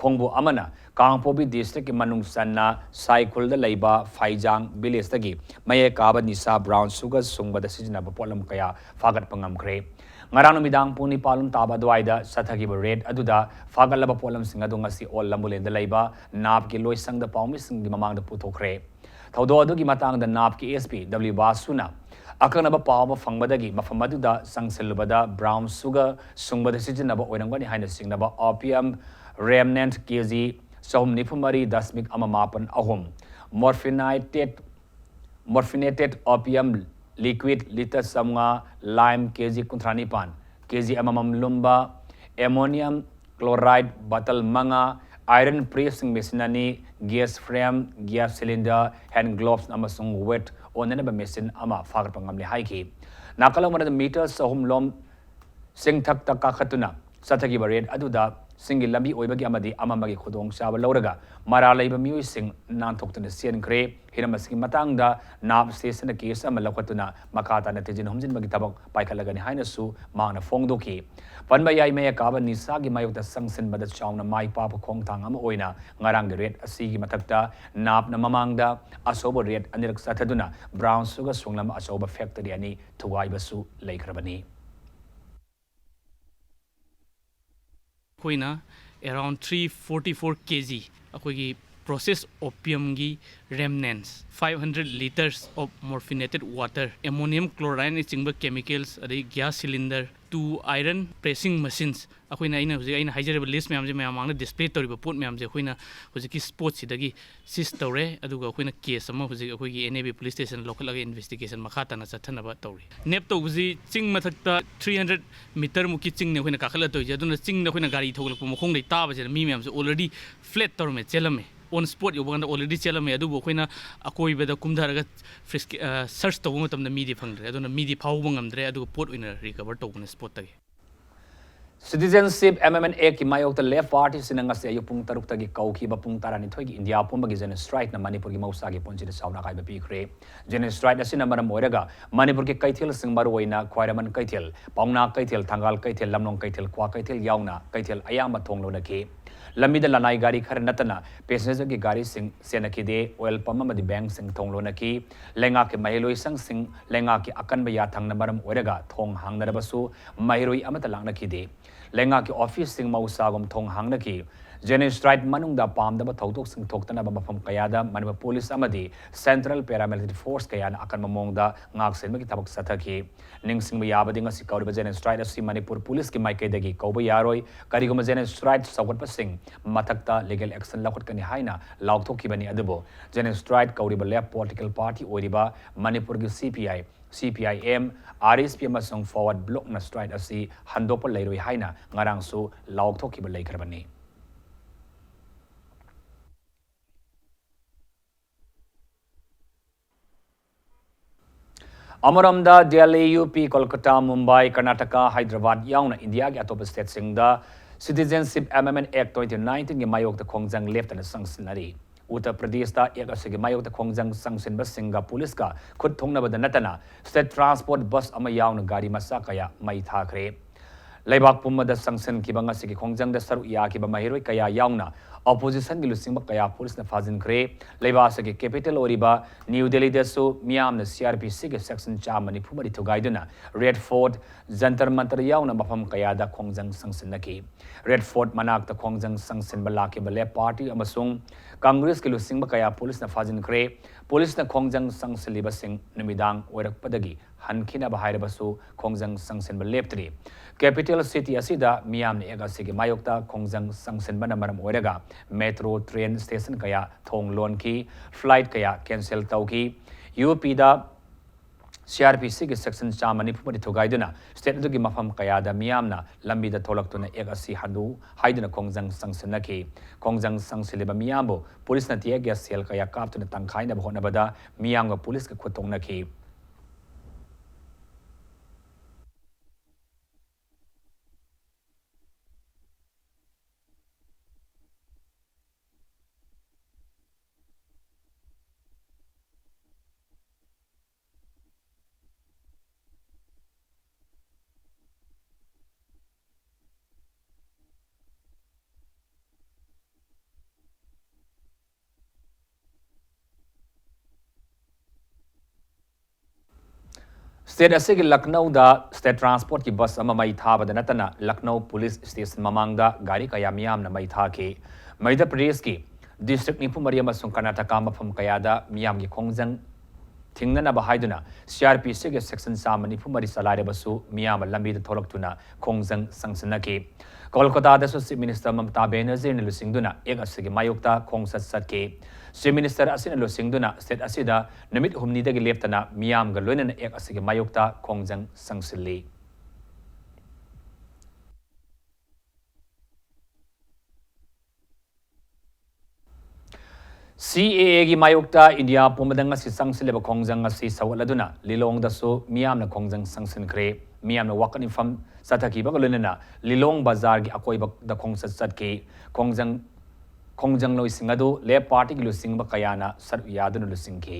ꯈꯣꯡꯕꯨ ꯑꯃꯅ ꯀꯥꯡꯄꯣꯛꯄꯤ ꯗꯤꯁꯇ꯭ꯔꯤꯛꯀꯤ ꯃꯅꯨꯡ ꯆꯟꯅ ꯁꯥꯏꯈꯨꯜꯗ ꯂꯩꯕ ꯐꯩꯖꯥꯡ ꯚꯤꯂꯦꯖꯇꯒꯤ ꯃꯌꯦꯛ ꯀꯥꯕ ꯅꯤꯁꯥ ꯕ꯭ꯔꯥꯎꯟ ꯁꯨꯒꯔ ꯁꯨꯡꯕꯗ ꯁꯤꯖꯤꯟꯅꯕ ꯄꯣꯠꯂꯝ ꯀꯌꯥ ꯐꯥꯒꯠꯄ ꯉꯝꯈ꯭ꯔꯦ꯫ ꯉꯔꯥꯡ ꯅꯨꯃꯤꯗꯥꯡ ꯄꯨꯡ ꯅꯤꯄꯥꯟ ꯂꯣꯝ ꯇꯥꯕ ꯑꯗꯨꯋꯥꯏꯗ ꯆꯠꯊꯈꯤꯕ ꯔꯦꯗ ꯑꯗꯨꯗ ꯐꯥꯒꯠꯂꯕ ꯄꯣꯠꯂꯝꯁꯤꯡ ꯑꯗꯨ ꯉꯁꯤ ꯑꯣꯜ ꯂꯝꯕꯨꯂꯦꯟꯗ ꯂꯩꯕ NAPCI ꯂꯣꯏꯁꯪꯗ ꯄꯥꯎꯃꯤꯁꯤꯡꯒꯤ ꯃꯃꯥꯡꯗ ꯄꯨꯊꯣꯛꯈ꯭ꯔꯦ꯫ ꯊꯧꯗꯣꯛ ꯑꯗꯨꯒꯤ ꯃꯇꯥꯡꯗ NAPCI S P W ꯕꯥꯁꯨꯅ ꯑꯀꯛꯅꯕ ꯄꯥꯎ ꯑꯃ ꯐꯪꯕꯗꯒꯤ ꯃꯐꯝ ꯑꯗꯨꯗ ꯆꯪꯁꯤꯜꯂꯨꯕꯗ ꯕ꯭ꯔꯥꯎꯟ ꯁꯨꯒꯔ ꯁꯨꯡꯕꯗ ꯁꯤꯖꯤꯟꯅꯕ ꯑꯣꯏꯔꯝꯒꯅꯤ ꯍꯥꯏꯅ ꯆꯤꯡꯅꯕ opium remnant K G ꯆꯍꯨꯝ ꯅꯤꯐꯨ ꯃꯔꯤ ꯗꯁꯃꯤꯛ ꯑꯃ ꯃꯥꯄꯟ ꯑꯍꯨꯝ, morphinated morphinated opium liquid litre ꯆꯥꯝꯃꯉꯥ, lime K G ꯀꯨꯟꯊ꯭ꯔꯥ ꯅꯤꯄꯥꯟ, K G ꯑꯃꯃꯝ ꯂꯨꯝꯕ, ammonium chloride bottle ꯃꯉꯥ, iron pressing machine ꯑꯅꯤ, gas frame, gas cylinder, hand gloves ꯑꯃꯁꯨꯡ weight ꯑꯣꯟꯅꯅꯕ machine ꯑꯃ ꯐꯥꯒꯠꯄ ꯉꯝꯂꯦ ꯍꯥꯏꯈꯤ꯫ ꯅꯥꯀꯜ ꯑꯃꯗ ꯃꯤꯇꯔ ꯆꯍꯨꯝ ꯂꯣꯝ ꯆꯤꯡꯊꯛꯇ ꯀꯥꯈꯠꯇꯨꯅ ꯆꯠꯊꯈꯤꯕ ꯔꯦꯗ ꯑꯗꯨꯗ ꯆꯤꯡꯒꯤ ꯂꯝꯕꯤ ꯑꯣꯏꯕꯒꯤ ꯑꯃꯗꯤ ꯑꯃ ꯑꯃꯒꯤ ꯈꯨꯗꯣꯡꯆꯥꯕ ꯂꯧꯔꯒ ꯃꯔꯥꯜ ꯂꯩꯕ ꯃꯤꯑꯣꯏꯁꯤꯡ ꯅꯥꯟꯊꯣꯛꯇꯨꯅ ꯆꯦꯟꯈ꯭ꯔꯦ꯫ ꯍꯤꯔꯝ ꯑꯁꯤꯒꯤ ꯃꯇꯥꯡꯗ NAPCI S I ꯅ case ꯑꯃ ꯂꯧꯈꯠꯇꯨꯅ ꯃꯈꯥ ꯇꯥꯅ ꯊꯤꯖꯤꯟ ꯍꯨꯝꯖꯤꯟꯕꯒꯤ ꯊꯕꯛ ꯄꯥꯏꯈꯠꯂꯒꯅꯤ ꯍꯥꯏꯅꯁꯨ ꯃꯍꯥꯛꯅ ꯐꯣꯡꯗꯣꯛꯈꯤ꯫ ꯄꯟꯕ ꯌꯥꯏ, ꯃꯌꯦꯛ ꯀꯥꯕ ꯅꯤꯁꯥꯒꯤ ꯃꯥꯌꯣꯛꯇ ꯆꯪꯁꯤꯟꯕꯗ ꯆꯥꯎꯅ ꯃꯥꯏ ꯄꯥꯛꯄ ꯈꯣꯡꯊꯥꯡ ꯑꯃ ꯑꯣꯏꯅ ꯉꯔꯥꯡꯒꯤ ꯔꯦꯗ ꯑꯁꯤꯒꯤ ꯃꯊꯛꯇ NAPCI ꯅ ꯃꯃꯥꯡꯗ ꯑꯆꯧꯕ ꯔꯦꯗ ꯑꯅꯤꯔꯛ ꯆꯠꯊꯗꯨꯅ ꯕ꯭ꯔꯥꯎꯟ ꯁꯨꯒꯔ ꯁꯨꯡꯂꯝꯕ ꯑꯆꯧꯕ ꯐꯦꯛꯇꯔꯤ ꯑꯅꯤ ꯊꯨꯒꯥꯏꯕꯁꯨ ꯂꯩꯈ꯭ꯔꯕꯅꯤ꯫ ꯑꯩꯈꯣꯏꯅ around three forty four K G ꯑꯩꯈꯣꯏꯒꯤ process opiumꯒꯤ remnants, five hundred litres of morphinated water, ammonium chloride ꯅꯆꯤꯡꯕ chemicals, ꯑꯗꯩ gas cylinder, two iron pressing machines, ꯑꯩꯈꯣꯏꯅ, ꯑꯩꯅ ꯍꯧꯖꯤꯛ ꯑꯩꯅ ꯍꯥꯏꯖꯔꯤꯕ list ꯃꯌꯥꯝꯁꯦ, ꯃꯌꯥꯝ ꯃꯥꯡꯗ display ꯇꯧꯔꯤꯕ ꯄꯣꯠ ꯃꯌꯥꯝꯁꯦ ꯑꯩꯈꯣꯏꯅ ꯍꯧꯖꯤꯛꯀꯤ spotꯁꯤꯗꯒꯤ seize ꯇꯧꯔꯦ꯫ ꯑꯗꯨꯒ ꯑꯩꯈꯣꯏꯅ case ꯑꯃ ꯍꯧꯖꯤꯛ ꯑꯩꯈꯣꯏꯒꯤ N A B police station ꯂꯧꯈꯠꯂꯒ investigation ꯃꯈꯥ ꯇꯥꯅ ꯆꯠꯊꯅꯕ ꯇꯧꯔꯤ꯫ Nab ꯇꯧꯕꯁꯤ ꯆꯤꯡ ꯃꯊꯛꯇ three hundred meter ꯃꯨꯛꯀꯤ ꯆꯤꯡꯅꯤ ꯑꯩꯈꯣꯏꯅ ꯀꯥꯈꯠꯂ ꯇꯧꯔꯤꯁꯦ꯫ ꯑꯗꯨꯅ ꯆꯤꯡꯗ ꯑꯩꯈꯣꯏꯅ ꯒꯥꯔꯤ ꯊꯧꯒꯠꯂꯛꯄ ꯃꯈꯣꯡꯗꯩ ꯇꯥꯕꯁꯤꯗ ꯃꯤ ꯃꯌꯥꯝꯁꯦ already flat ꯇꯧꯔꯝꯃꯦ, ꯆꯦꯜꯂꯝꯃꯦ꯫ On spot ꯌꯧꯕ ꯀꯥꯟꯗ already ꯆꯦꯜꯂꯝꯃꯦ꯫ ꯑꯗꯨꯕꯨ ꯑꯩꯈꯣꯏꯅ ꯑꯀꯣꯏꯕꯗ ꯀꯨꯝꯊꯔꯒ frisk-, ꯑ, search ꯇꯧꯕ ꯃꯇꯝꯗ ꯃꯤꯗꯤ ꯐꯪꯗ꯭ꯔꯦ꯫ ꯑꯗꯨꯅ ꯃꯤꯗꯤ ꯐꯥꯎꯕ ꯉꯝꯗ꯭ꯔꯦ, ꯑꯗꯨꯒ ꯄꯣꯠ ꯑꯣꯏꯅ recover ꯇꯧꯕꯅꯦ spotꯇꯒꯤ꯫ Citizenship Amendment Actꯀꯤ ꯃꯥꯌꯣꯛꯇ Left Partyꯁꯤꯡꯅ ꯉꯁꯤ ꯑꯌꯨꯛ ꯄꯨꯡ ꯇꯔꯨꯛꯇꯒꯤ ꯀꯧꯈꯤꯕ ꯄꯨꯡ ꯇꯔꯥꯅꯤꯊꯣꯏꯒꯤ ꯏꯟꯗꯤꯌꯥ ꯄꯨꯝꯕꯒꯤ General Strikeꯅ ꯃꯅꯤꯄꯨꯔꯒꯤ ꯃꯍꯧꯁꯥꯒꯤ ꯄꯨꯟꯁꯤꯗ ꯆꯥꯎꯅ ꯑꯀꯥꯏꯕ ꯄꯤꯈ꯭ꯔꯦ꯫ General Strike ꯑꯁꯤꯅ ꯃꯔꯝ ꯑꯣꯏꯔꯒ ꯃꯅꯤꯄꯨꯔꯒꯤ ꯀꯩꯊꯦꯜꯁꯤꯡ, ꯃꯔꯨꯑꯣꯏꯅ ꯈ꯭ꯋꯥꯏꯔꯝꯕꯟ ꯀꯩꯊꯦꯜ, ꯄꯥꯎꯅꯥ ꯀꯩꯊꯦꯜ, ꯊꯪꯒꯥꯜ ꯀꯩꯊꯦꯜ, ꯂꯝꯂꯣꯡ ꯀꯩꯊꯦꯜ, ꯀ꯭ꯋꯥ ꯀꯩꯊꯦꯜ ꯌꯥꯎꯅ ꯀꯩꯊꯦꯜ ꯑꯌꯥꯝꯕ ꯊꯣꯡ ꯂꯣꯟꯅꯈꯤ꯫ ꯂꯝꯕꯤꯗ ꯂꯅꯥꯏ ꯒꯥꯔꯤ ꯈꯔ ꯅꯠꯇꯅ passengerꯒꯤ ꯒꯥꯔꯤꯁꯤꯡ ꯆꯦꯟꯅꯈꯤꯗꯦ꯫ Oil pump ꯑꯃꯗꯤ bankꯁꯤꯡ ꯊꯣꯡ ꯂꯣꯟꯅꯈꯤ꯫ ꯂꯩꯉꯥꯛꯀꯤ ꯃꯍꯩꯔꯣꯏ ꯁꯪꯁꯤꯡ, ꯂꯩꯉꯥꯛꯀꯤ ꯑꯀꯟꯕ ꯌꯥꯊꯪꯅ ꯃꯔꯝ ꯑꯣꯏꯔꯒ ꯊꯣꯡ ꯍꯥꯡꯅꯔꯕꯁꯨ ꯃꯍꯩꯔꯣꯏ ꯑꯃꯠꯇ ꯂꯥꯛꯅꯈꯤꯗꯦ꯫ ꯂꯩꯉꯥꯛꯀꯤ officeꯁꯤꯡ ꯃꯍꯧꯁꯥꯒꯨꯝ ꯊꯣꯡ ꯍꯥꯡꯅꯈꯤ꯫ General Strike ꯃꯅꯨꯡꯗ ꯄꯥꯝꯗꯕ ꯊꯧꯗꯣꯛꯁꯤꯡ ꯊꯣꯛꯇꯅꯕ ꯃꯐꯝ ꯀꯌꯥꯗ ꯃꯅꯤꯄꯨꯔ police ꯑꯃꯗꯤ central paramilitary force ꯀꯌꯥꯅ ꯑꯀꯟꯕ ꯃꯑꯣꯡꯗ ꯉꯥꯛꯁꯦꯟꯕꯒꯤ ꯊꯕꯛ ꯆꯠꯊꯈꯤ꯫ ꯅꯤꯡꯁꯤꯡꯕ ꯌꯥꯕꯗꯤ, ꯉꯁꯤ ꯀꯧꯔꯤꯕ General Strike ꯑꯁꯤ ꯃꯅꯤꯄꯨꯔ policeꯀꯤ ꯃꯥꯏꯀꯩꯗꯒꯤ ꯀꯧꯕ ꯌꯥꯔꯣꯏ꯫ ꯀꯔꯤꯒꯨꯝꯕ General Strike ꯁꯧꯒꯠꯄꯁꯤꯡ ꯃꯊꯛꯇ legal action ꯂꯧꯈꯠꯀꯅꯤ ꯍꯥꯏꯅ ꯂꯥꯎꯊꯣꯛꯈꯤꯕꯅꯤ꯫ ꯑꯗꯨꯕꯨ General Strike ꯀꯧꯔꯤꯕ Left political party ꯑꯣꯏꯔꯤꯕ ꯃꯅꯤꯄꯨꯔꯒꯤ C P I, C P I M, R S P ꯑꯃꯁꯨꯡ Forward Blocꯅ strike ꯑꯁꯤ ꯍꯟꯗꯣꯛꯄ ꯂꯩꯔꯣꯏ ꯍꯥꯏꯅ ꯉꯔꯥꯡꯁꯨ ꯂꯥꯎꯊꯣꯛꯈꯤꯕ ꯂꯩꯈ꯭ꯔꯕꯅꯤ꯫ ꯑꯃꯔꯣꯝꯗ, ꯗꯦꯜꯂꯤ, ꯌꯨ ꯄꯤ, ꯀꯣꯜꯀꯇꯥ, ꯃꯨꯝꯕꯥꯏ, ꯀꯔꯅꯥꯇꯀꯥ, ꯍꯥꯏꯗ꯭ꯔꯕꯥꯗ ꯌꯥꯎꯅ ꯏꯟꯗꯤꯌꯥꯒꯤ ꯑꯇꯣꯞꯄ stateꯁꯤꯡꯗ Citizenship Amendment Act twenty nineteenꯒꯤ ꯃꯥꯌꯣꯛꯇ ꯈꯣꯡꯖꯪ ꯂꯦꯞꯇꯅ ꯆꯪꯁꯤꯟꯅꯔꯤ꯫ ꯎꯠꯇꯔ ꯄ꯭ꯔꯗꯦꯁꯇ Act ꯑꯁꯤꯒꯤ ꯃꯥꯌꯣꯛꯇ ꯈꯣꯡꯖꯪ ꯆꯪꯁꯤꯟꯕꯁꯤꯡꯒ policeꯀ ꯈꯨꯠ ꯊꯣꯛꯅꯕꯗ ꯅꯠꯇꯅ state transport bus ꯑꯃ ꯌꯥꯎꯅ ꯒꯥꯔꯤ ꯃꯆꯥ ꯀꯌꯥ ꯃꯩ ꯊꯥꯈ꯭ꯔꯦ꯫ ꯂꯩꯕꯥꯛ ꯄꯨꯝꯕꯗ ꯆꯪꯁꯤꯟꯈꯤꯕ ꯉꯁꯤꯒꯤ ꯈꯣꯡꯖꯪꯗ ꯁꯔꯨꯛ ꯌꯥꯈꯤꯕ ꯃꯍꯩꯔꯣꯏ ꯀꯌꯥ ꯌꯥꯎꯅ oppositionꯒꯤ ꯂꯨꯆꯤꯡꯕ ꯀꯌꯥ ꯄꯨꯂꯤꯁꯅ ꯐꯥꯖꯤꯟꯈ꯭ꯔꯦ꯫ ꯂꯩꯕꯥꯛ ꯑꯁꯤꯒꯤ capital ꯑꯣꯏꯔꯤꯕ ꯅ꯭ꯌꯨ ꯗꯦꯜꯂꯤꯗꯁꯨ ꯃꯤꯌꯥꯝꯅ CRPCꯒꯤ section ꯆꯥꯝꯃ ꯅꯤꯐꯨ ꯃꯔꯤ ꯊꯨꯒꯥꯏꯗꯨꯅ Red Fort, ꯖꯟꯇꯔ ꯃꯟꯇꯔ ꯌꯥꯎꯅ ꯃꯐꯝ ꯀꯌꯥꯗ ꯈꯣꯡꯖꯪ ꯆꯪꯁꯤꯟꯅꯈꯤ꯫ Red Fort ꯃꯅꯥꯛꯇ ꯈꯣꯡꯖꯪ ꯆꯪꯁꯤꯟꯕ ꯂꯥꯛꯈꯤꯕ Left Party ꯑꯃꯁꯨꯡ ꯀꯪꯒ꯭ꯔꯦꯁꯀꯤ ꯂꯨꯆꯤꯡꯕ ꯀꯌꯥ ꯄꯨꯂꯤꯁꯅ ꯐꯥꯖꯤꯟꯈ꯭ꯔꯦ꯫ ꯄꯨꯂꯤꯁꯅ ꯈꯣꯡꯖꯪ ꯆꯪꯁꯤꯜꯂꯤꯕꯁꯤꯡ ꯅꯨꯃꯤꯗꯥꯡ ꯑꯣꯏꯔꯛꯄꯗꯒꯤ ꯍꯟꯈꯤꯅꯕ ꯍꯥꯏꯔꯕꯁꯨ ꯈꯣꯡꯖꯪ ꯆꯪꯁꯤꯟꯕ ꯂꯦꯞꯇ꯭ꯔꯤ꯫ Capital city ꯑꯁꯤꯗ ꯃꯤꯌꯥꯝꯅ act ꯑꯁꯤꯒꯤ ꯃꯥꯌꯣꯛꯇ ꯈꯣꯡꯖꯪ ꯆꯪꯁꯤꯟꯕꯅ ꯃꯔꯝ ꯑꯣꯏꯔꯒ metro train station ꯀꯌꯥ ꯊꯣꯡ ꯂꯣꯟꯈꯤ, flight ꯀꯌꯥ cancel ꯇꯧꯈꯤ꯫ UPꯗ CRPCꯒꯤ section ꯆꯥꯝꯃ ꯅꯤꯐꯨ ꯃꯔꯤ ꯊꯨꯒꯥꯏꯗꯨꯅ state ꯑꯗꯨꯒꯤ ꯃꯐꯝ ꯀꯌꯥꯗ ꯃꯤꯌꯥꯝꯅ ꯂꯝꯕꯤꯗ ꯊꯣꯛꯂꯛꯇꯨꯅ act ꯑꯁꯤ ꯍꯟꯗꯨ ꯍꯥꯏꯗꯨꯅ ꯈꯣꯡꯖꯪ ꯆꯪꯁꯤꯟꯅꯈꯤ꯫ ꯈꯣꯡꯖꯪ ꯆꯪꯁꯤꯜꯂꯤꯕ ꯃꯤꯌꯥꯝꯕꯨ ꯄꯨꯂꯤꯁꯅ tear gas shell ꯀꯌꯥ ꯀꯥꯞꯇꯨꯅ ꯇꯪꯈꯥꯏꯅꯕ ꯍꯣꯠꯅꯕꯗ ꯃꯤꯌꯥꯝꯒ ꯄꯨꯂꯤꯁꯀ ꯈꯨꯠ ꯊꯣꯛꯅꯈꯤ꯫ State ꯑꯁꯤꯒꯤ ꯂꯈꯅꯧꯗ state transportꯀꯤ bus ꯑꯃ ꯃꯩ ꯊꯥꯕꯗ ꯅꯠꯇꯅ ꯂꯈꯅꯧ police station ꯃꯃꯥꯡꯗ ꯒꯥꯔꯤ ꯀꯌꯥ ꯃꯤꯌꯥꯝꯅ ꯃꯩ ꯊꯥꯈꯤ꯫ ꯃꯙ꯭ꯌ ꯄ꯭ꯔꯗꯦꯁꯀꯤ district ꯅꯤꯐꯨ ꯃꯔꯤ ꯑꯃꯁꯨꯡ ꯀꯔꯅꯥꯇꯀꯥ ꯃꯐꯝ ꯀꯌꯥꯗ ꯃꯤꯌꯥꯝꯒꯤ ꯈꯣꯡꯖꯪ ꯊꯤꯡꯅꯅꯕ ꯍꯥꯏꯗꯨꯅ CRPCꯒꯤ section ꯆꯥꯝꯃ ꯅꯤꯐꯨ ꯃꯔꯤ ꯆꯂꯥꯏꯔꯕꯁꯨ ꯃꯤꯌꯥꯝ ꯂꯝꯕꯤꯗ ꯊꯣꯛꯂꯛꯇꯨꯅ ꯈꯣꯡꯖꯪ ꯆꯪꯁꯤꯟꯅꯈꯤ꯫ ꯀꯣꯜꯀꯇꯥꯗꯁꯨ Chief Minister ꯃꯃꯇꯥ ꯕꯦꯅꯔꯖꯤꯅ ꯂꯨꯆꯤꯡꯗꯨꯅ act ꯑꯁꯤꯒꯤ ꯃꯥꯌꯣꯛꯇ ꯈꯣꯡꯆꯠ ꯆꯠꯈꯤ꯫ Chief Minister ꯑꯁꯤꯅ ꯂꯨꯆꯤꯡꯗꯨꯅ state ꯑꯁꯤꯗ ꯅꯨꯃꯤꯠ ꯍꯨꯝꯅꯤꯗꯒꯤ ꯂꯦꯞꯇꯅ ꯃꯤꯌꯥꯝꯒ ꯂꯣꯏꯅꯅ act ꯑꯁꯤꯒꯤ ꯃꯥꯌꯣꯛꯇ ꯈꯣꯡꯖꯪ ꯆꯪꯁꯤꯜꯂꯤ꯫ CAAꯒꯤ ꯃꯥꯌꯣꯛꯇ ꯏꯟꯗꯤꯌꯥ ꯄꯨꯝꯕꯗ ꯉꯁꯤ ꯆꯪꯁꯤꯜꯂꯤꯕ ꯈꯣꯡꯖꯪ ꯑꯁꯤ ꯁꯧꯒꯠꯂꯗꯨꯅ ꯂꯤꯂꯣꯡꯗꯁꯨ ꯃꯤꯌꯥꯝꯅ ꯈꯣꯡꯖꯪ ꯆꯪꯁꯤꯟꯈ꯭ꯔꯦ꯫ ꯃꯤꯌꯥꯝꯅ ꯋꯥꯀꯠ ꯃꯤꯐꯝ ꯆꯠꯊꯈꯤꯕꯒ ꯂꯣꯏꯅꯅ ꯂꯤꯂꯣꯡ ꯕꯖꯥꯔꯒꯤ ꯑꯀꯣꯏꯕꯗ ꯈꯣꯡꯆꯠ ꯆꯠꯈꯤ꯫ ꯈꯣꯡꯖꯪ, ꯈꯣꯡꯖꯪꯂꯣꯏꯁꯤꯡ ꯑꯗꯨ Left Partyꯒꯤ ꯂꯨꯆꯤꯡꯕ ꯀꯌꯥꯅ ꯁꯔꯨꯛ ꯌꯥꯗꯨꯅ ꯂꯨꯆꯤꯡꯈꯤ꯫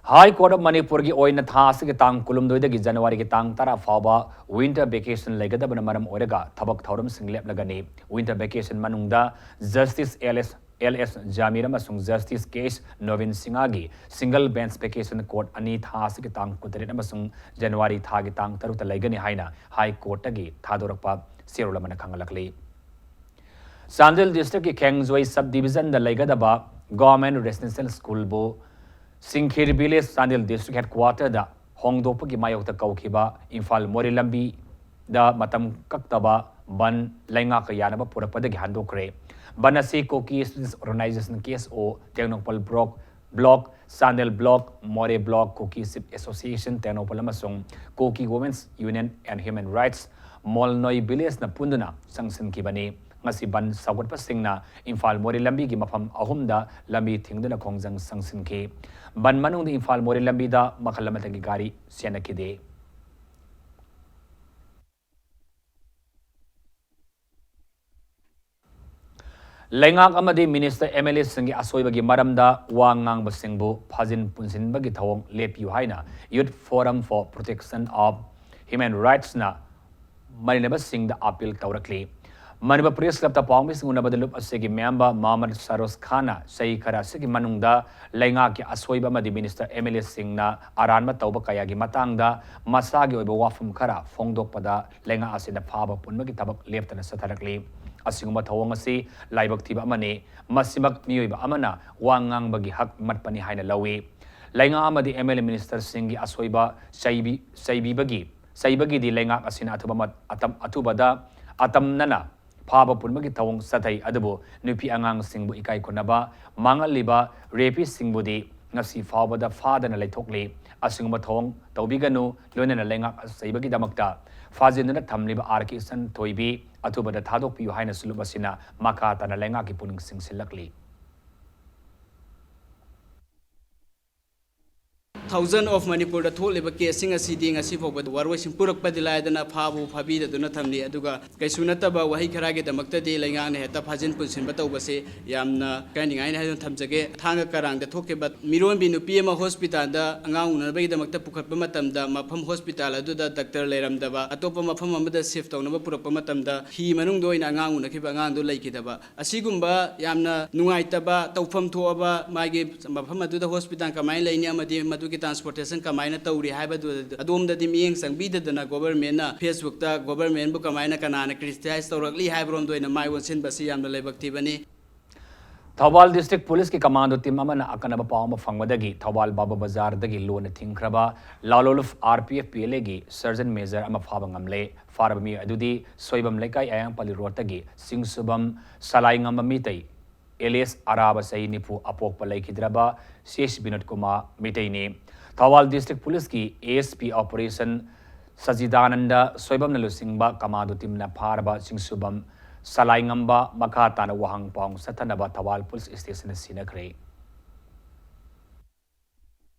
High Court of ꯃꯅꯤꯄꯨꯔꯒꯤ ꯑꯣꯏꯅ ꯊꯥ ꯑꯁꯤꯒꯤ ꯇꯥꯡ ꯀꯨꯟꯍꯨꯝꯗꯣꯏꯗꯒꯤ ꯖꯅꯋꯥꯔꯤꯒꯤ ꯇꯥꯡ ꯇꯔꯥ ꯐꯥꯎꯕ winter vacation ꯂꯩꯒꯗꯕꯅ ꯃꯔꯝ ꯑꯣꯏꯔꯒ ꯊꯕꯛ ꯊꯧꯔꯝꯁꯤꯡ ꯂꯦꯞꯂꯒꯅꯤ꯫ Winter vacation ꯃꯅꯨꯡꯗ Justice L S, L S ꯖꯃꯤꯔ ꯑꯃꯁꯨꯡ Justice K H Nobin ꯁꯤꯡꯍꯒꯤ single bench vacation court ꯑꯅꯤ ꯊꯥ ꯑꯁꯤꯒꯤ ꯇꯥꯡ ꯀꯨꯟꯇꯔꯦꯠ ꯑꯃꯁꯨꯡ ꯖꯅꯋꯥꯔꯤ ꯊꯥꯒꯤ ꯇꯥꯡ ꯇꯔꯨꯛꯇ ꯂꯩꯒꯅꯤ ꯍꯥꯏꯅ High Courtꯇꯒꯤ ꯊꯥꯗꯣꯔꯛꯄ ꯆꯦꯔꯣꯜ ꯑꯃꯅ ꯈꯪꯍꯜꯂꯛꯂꯤ꯫ ꯆꯥꯟꯗꯦꯜ districtꯀꯤ ꯈꯦꯡꯖꯣꯏ sub divisionꯗ ꯂꯩꯒꯗꯕ Government Residential Schoolꯕꯨ ꯁꯤꯡꯈꯤꯔ village Chandel district headquarterꯗ ꯍꯣꯡꯗꯣꯛꯄꯒꯤ ꯃꯥꯌꯣꯛꯇ ꯀꯧꯈꯤꯕ ꯏꯝꯐꯥꯜ ꯃꯣꯔꯦ ꯂꯝꯕꯤꯗ ꯃꯇꯝ ꯀꯛꯇꯕ ꯕꯟ ꯂꯩꯉꯥꯛꯀ ꯌꯥꯅꯕ ꯄꯨꯔꯛꯄꯗꯒꯤ ꯍꯟꯗꯣꯛꯈ꯭ꯔꯦ꯫ ꯕꯟ ꯑꯁꯤ Kuki Students Organization, K S O, Tengnoupal block, block, Chandel block, ꯃꯣꯔꯦ block, Kuki Chief Association, Tengnoupal ꯑꯃꯁꯨꯡ Kuki Women's Union and Human Rights, ꯃꯣꯜꯅꯣꯏ villageꯅ ꯄꯨꯟꯗꯨꯅ ꯆꯪꯁꯤꯟꯈꯤꯕꯅꯤ꯫ ꯉꯁꯤ ꯕꯟ ꯁꯧꯒꯠꯄꯁꯤꯡꯅ ꯏꯝꯐꯥꯜ ꯃꯣꯔꯦ ꯂꯝꯕꯤꯒꯤ ꯃꯐꯝ ꯑꯍꯨꯝꯗ ꯂꯝꯕꯤ ꯊꯤꯡꯗꯨꯅ ꯈꯣꯡꯖꯪ ꯆꯪꯁꯤꯟꯈꯤ꯫ ꯕꯟ ꯃꯅꯨꯡꯗ ꯏꯝꯐꯥꯜ ꯃꯣꯔꯦ ꯂꯝꯕꯤꯗ ꯃꯈꯜ ꯑꯃꯠꯇꯒꯤ ꯒꯥꯔꯤ ꯆꯦꯟꯅꯈꯤꯗꯦ꯫ ꯂꯩꯉꯥꯛ ꯑꯃꯗꯤ minister, M L Aꯁꯤꯡꯒꯤ ꯑꯁꯣꯏꯕꯒꯤ ꯃꯔꯝꯗ ꯋꯥ ꯉꯥꯡꯕꯁꯤꯡꯕꯨ ꯐꯥꯖꯤꯟ ꯄꯨꯟꯁꯤꯟꯕꯒꯤ ꯊꯧꯑꯣꯡ ꯂꯦꯞꯄꯤꯌꯨ ꯍꯥꯏꯅ Youth Forum for Protection of Human Rightsꯅ ꯃꯔꯤꯅꯕꯁꯤꯡꯗ appeal ꯇꯧꯔꯛꯂꯤ꯫ Manipur Press Clubꯇ ꯄꯥꯎꯃꯤꯁꯤꯡ ꯎꯅꯕꯗ ꯂꯨꯞ ꯑꯁꯤꯒꯤ member ꯃꯣꯍꯝꯃꯗ ꯁꯔꯣꯖ ꯈꯥꯟꯅ ꯆꯍꯤ ꯈꯔ ꯑꯁꯤꯒꯤ ꯃꯅꯨꯡꯗ ꯂꯩꯉꯥꯛꯀꯤ ꯑꯁꯣꯏꯕ ꯑꯃꯗꯤ minister, M L Aꯁꯤꯡꯅ ꯑꯔꯥꯟꯕ ꯇꯧꯕ ꯀꯌꯥꯒꯤ ꯃꯇꯥꯡꯗ ꯃꯁꯥꯒꯤ ꯑꯣꯏꯕ ꯋꯥꯐꯝ ꯈꯔ ꯐꯣꯡꯗꯣꯛꯄꯗ ꯂꯩꯉꯥꯛ ꯑꯁꯤꯅ ꯐꯥꯕ ꯄꯨꯟꯕꯒꯤ ꯊꯕꯛ ꯂꯦꯞꯇꯅ ꯆꯠꯊꯔꯛꯂꯤ꯫ ꯑꯁꯤꯒꯨꯝꯕ ꯊꯧꯑꯣꯡ ꯑꯁꯤ ꯂꯥꯏꯕꯛ ꯊꯤꯕ ꯑꯃꯅꯤ꯫ ꯃꯁꯤꯃꯛ ꯃꯤꯑꯣꯏꯕ ꯑꯃꯅ ꯋꯥ ꯉꯥꯡꯕꯒꯤ ꯍꯛ ꯃꯠꯄꯅꯤ ꯍꯥꯏꯅ ꯂꯧꯏ꯫ ꯂꯩꯉꯥꯛ ꯑꯃꯗꯤ M L A ministerꯁꯤꯡꯒꯤ ꯑꯁꯣꯏꯕ ꯆꯩꯕꯤ-, ꯆꯩꯕꯤꯕꯒꯤ, ꯆꯩꯕꯒꯤꯗꯤ ꯂꯩꯉꯥꯛ ꯑꯁꯤꯅ ꯑꯊꯨꯕ ꯃꯠ-, ꯑꯇꯝ-, ꯑꯊꯨꯕꯗ ꯑꯇꯝꯅꯅ ꯐꯥꯕ ꯄꯨꯟꯕꯒꯤ ꯊꯧꯑꯣꯡ ꯆꯠꯊꯩ꯫ ꯑꯗꯨꯕꯨ ꯅꯨꯄꯤ ꯑꯉꯥꯡꯁꯤꯡꯕꯨ ꯏꯀꯥꯏ ꯈꯨꯝꯅꯕ ꯃꯥꯡꯍꯜꯂꯤꯕ rapistꯁꯤꯡꯕꯨꯗꯤ ꯉꯁꯤ ꯐꯥꯎꯕꯗ ꯐꯥꯗꯅ ꯂꯩꯊꯣꯛꯂꯤ꯫ ꯑꯁꯤꯒꯨꯝꯕ ꯊꯧꯑꯣꯡ ꯇꯧꯕꯤꯒꯅꯨ, ꯂꯣꯏꯅꯅ ꯂꯩꯉꯥꯛ ꯆꯩꯕꯒꯤꯗꯃꯛꯇ ꯐꯥꯖꯤꯟꯗꯨꯅ ꯊꯝꯂꯤꯕ R K ꯏꯆꯟ ꯊꯣꯏꯕꯤ ꯑꯊꯨꯕꯗ ꯊꯥꯗꯣꯛꯄꯤꯌꯨ ꯍꯥꯏꯅꯁꯨ ꯂꯨꯞ ꯑꯁꯤꯅ ꯃꯈꯥ ꯇꯥꯅ ꯂꯩꯉꯥꯛꯀꯤ ꯄꯨꯛꯅꯤꯡ ꯆꯤꯡꯁꯤꯜꯂꯛꯂꯤ꯫ Thousand of Manipur ꯗ ꯊꯣꯛꯂꯤꯕ ꯀꯦꯁꯁꯤꯡ ꯑꯁꯤꯗꯤ ꯉꯁꯤ ꯐꯥꯎꯕꯗ ꯋꯥꯔꯣꯏꯁꯤꯟ ꯄꯨꯔꯛꯄꯗꯤ ꯂꯥꯏꯗꯅ ꯐꯥꯕꯨ ꯐꯥꯕꯤꯗꯗꯨꯅ ꯊꯝꯂꯤ꯫ ꯑꯗꯨꯒ ꯀꯩꯁꯨ ꯅꯠꯇꯕ ꯋꯥꯍꯩ ꯈꯔꯒꯤꯗꯃꯛꯇꯗꯤ ꯂꯩꯉꯥꯛꯅ ꯍꯦꯛꯇ ꯐꯥꯖꯤꯟ ꯄꯨꯟꯁꯤꯟꯕ ꯇꯧꯕꯁꯦ ꯌꯥꯝꯅ ꯀꯥꯏꯅꯤꯡꯉꯥꯏꯅꯤ ꯍꯥꯏꯗꯨꯅ ꯊꯝꯖꯒꯦ꯫ ꯊꯥꯡꯒ ꯀꯔꯥꯡꯗ ꯊꯣꯛꯈꯤꯕ ꯃꯤꯔꯣꯟꯕꯤ ꯅꯨꯄꯤ ꯑꯃ ꯍꯣꯁꯄꯤꯇꯥꯜꯗ ꯑꯉꯥꯡ ꯎꯅꯕꯒꯤꯗꯃꯛꯇ ꯄꯨꯈꯠꯄ ꯃꯇꯝꯗ ꯃꯐꯝ ꯍꯣꯁꯄꯤꯇꯥꯜ ꯑꯗꯨꯗ ꯗꯥꯛꯇꯔ ꯂꯩꯔꯝꯗꯕ, ꯑꯇꯣꯞꯄ ꯃꯐꯝ ꯑꯃꯗ ꯁꯤꯐ ꯇꯧꯅꯕ ꯄꯨꯔꯛꯄ ꯃꯇꯝꯗ ꯍꯤ ꯃꯅꯨꯡꯗ ꯑꯣꯏꯅ ꯑꯉꯥꯡ ꯎꯅꯈꯤꯕ ꯑꯉꯥꯡꯗꯨ ꯂꯩꯈꯤꯗꯕ, ꯑꯁꯤꯒꯨꯝꯕ ꯌꯥꯝꯅ ꯅꯨꯡꯉꯥꯏꯇꯕ, ꯇꯧꯐꯝ ꯊꯣꯛꯑꯕ ꯃꯥꯒꯤ ꯃꯐꯝ ꯑꯗꯨꯗ ꯍꯣꯁꯄꯤꯇꯥꯜ ꯀꯃꯥꯏꯅ ꯂꯩꯅꯤ ꯑꯃꯗꯤ ꯃꯗꯨꯒꯤ ꯇ꯭ꯔꯥꯟꯁꯄꯣꯔꯇꯦꯁꯟ ꯀꯃꯥꯏꯅ ꯇꯧꯔꯤ ꯍꯥꯏꯕꯗꯨ ꯑꯗꯣꯝꯗꯗꯤ ꯃꯤꯠꯌꯦꯡ ꯆꯪꯕꯤꯗꯗꯅ ꯒꯣꯕꯔꯃꯦꯟꯅ ꯐꯦꯁꯕꯨꯛꯇ ꯒꯣꯕꯔꯃꯦꯟꯕꯨ ꯀꯃꯥꯏꯅ ꯀꯅꯥꯅ ꯀ꯭ꯔꯤꯇꯤꯁꯥꯏꯁ ꯇꯧꯔꯛꯂꯤ ꯍꯥꯏꯕꯔꯣꯝꯗ ꯑꯣꯏꯅ ꯃꯥꯏ ꯑꯣꯟꯁꯤꯟꯕꯁꯤ ꯌꯥꯝꯅ ꯂꯥꯏꯕꯛ ꯊꯤꯕꯅꯤ꯫ ꯊꯧꯕꯥꯜ ꯗꯤꯁꯇ꯭ꯔꯤꯛ ꯄꯨꯂꯤꯁꯀꯤ ꯀꯃꯥꯟꯗꯣ ꯇꯤꯝ ꯑꯃꯅ ꯑꯀꯟꯅꯕ ꯄꯥꯎ ꯑꯃ ꯐꯪꯕꯗꯒꯤ ꯊꯧꯕꯥꯜ ꯕꯥꯕꯨ ꯕꯖꯥꯔꯗꯒꯤ ꯂꯣꯟꯅ ꯊꯤꯡꯈ꯭ꯔꯕ ꯂꯥꯂꯣꯂꯨꯞ RPF PLAꯒꯤ ꯁꯔꯖꯟ ꯃꯦꯖꯔ ꯑꯃ ꯐꯥꯕ ꯉꯝꯂꯦ꯫ ꯐꯥꯔꯕ ꯃꯤꯑꯣꯏ ꯑꯗꯨꯗꯤ ꯁꯣꯏꯕꯝ ꯂꯩꯀꯥꯏ ꯑꯌꯥꯡꯄꯜꯂꯤ ꯔꯣꯗꯇꯒꯤ ꯁꯤꯡꯁꯨꯕꯝ ꯁꯂꯥꯏꯉꯝꯕ ꯃꯤꯇꯩ, alias ꯑꯔꯥꯕ ꯆꯍꯤ ꯅꯤꯐꯨ, ꯑꯄꯣꯛꯄ ꯂꯩꯈꯤꯗ꯭ꯔꯕ ꯁꯤ ꯑꯦꯁ ꯕꯤꯅꯣꯗ ꯀꯨꯃꯥꯔ ꯃꯤꯇꯩꯅꯤ꯫ ꯊꯧꯕꯥꯜ ꯗꯤꯁꯇ꯭ꯔꯤꯛ ꯄꯨꯂꯤꯁꯀꯤ ASP ꯑꯣꯄꯔꯦꯁꯟ ꯁꯆꯤꯗꯥꯅꯟꯗ ꯁꯣꯏꯕꯝꯅ ꯂꯨꯆꯤꯡꯕ ꯀꯃꯥꯟꯗꯣ ꯇꯤꯝꯅ ꯐꯥꯔꯕ ꯁꯤꯡꯁꯨꯕꯝ ꯁꯂꯥꯏꯉꯝꯕ ꯃꯈꯥ ꯇꯥꯅ ꯋꯥꯍꯪ ꯄꯥꯎ ꯆꯠꯊꯅꯕ ꯊꯧꯕꯥꯜ ꯄꯨꯂꯤꯁ ꯁ꯭ꯇꯦꯁꯟꯗ ꯁꯤꯟꯅꯈ꯭ꯔꯦ꯫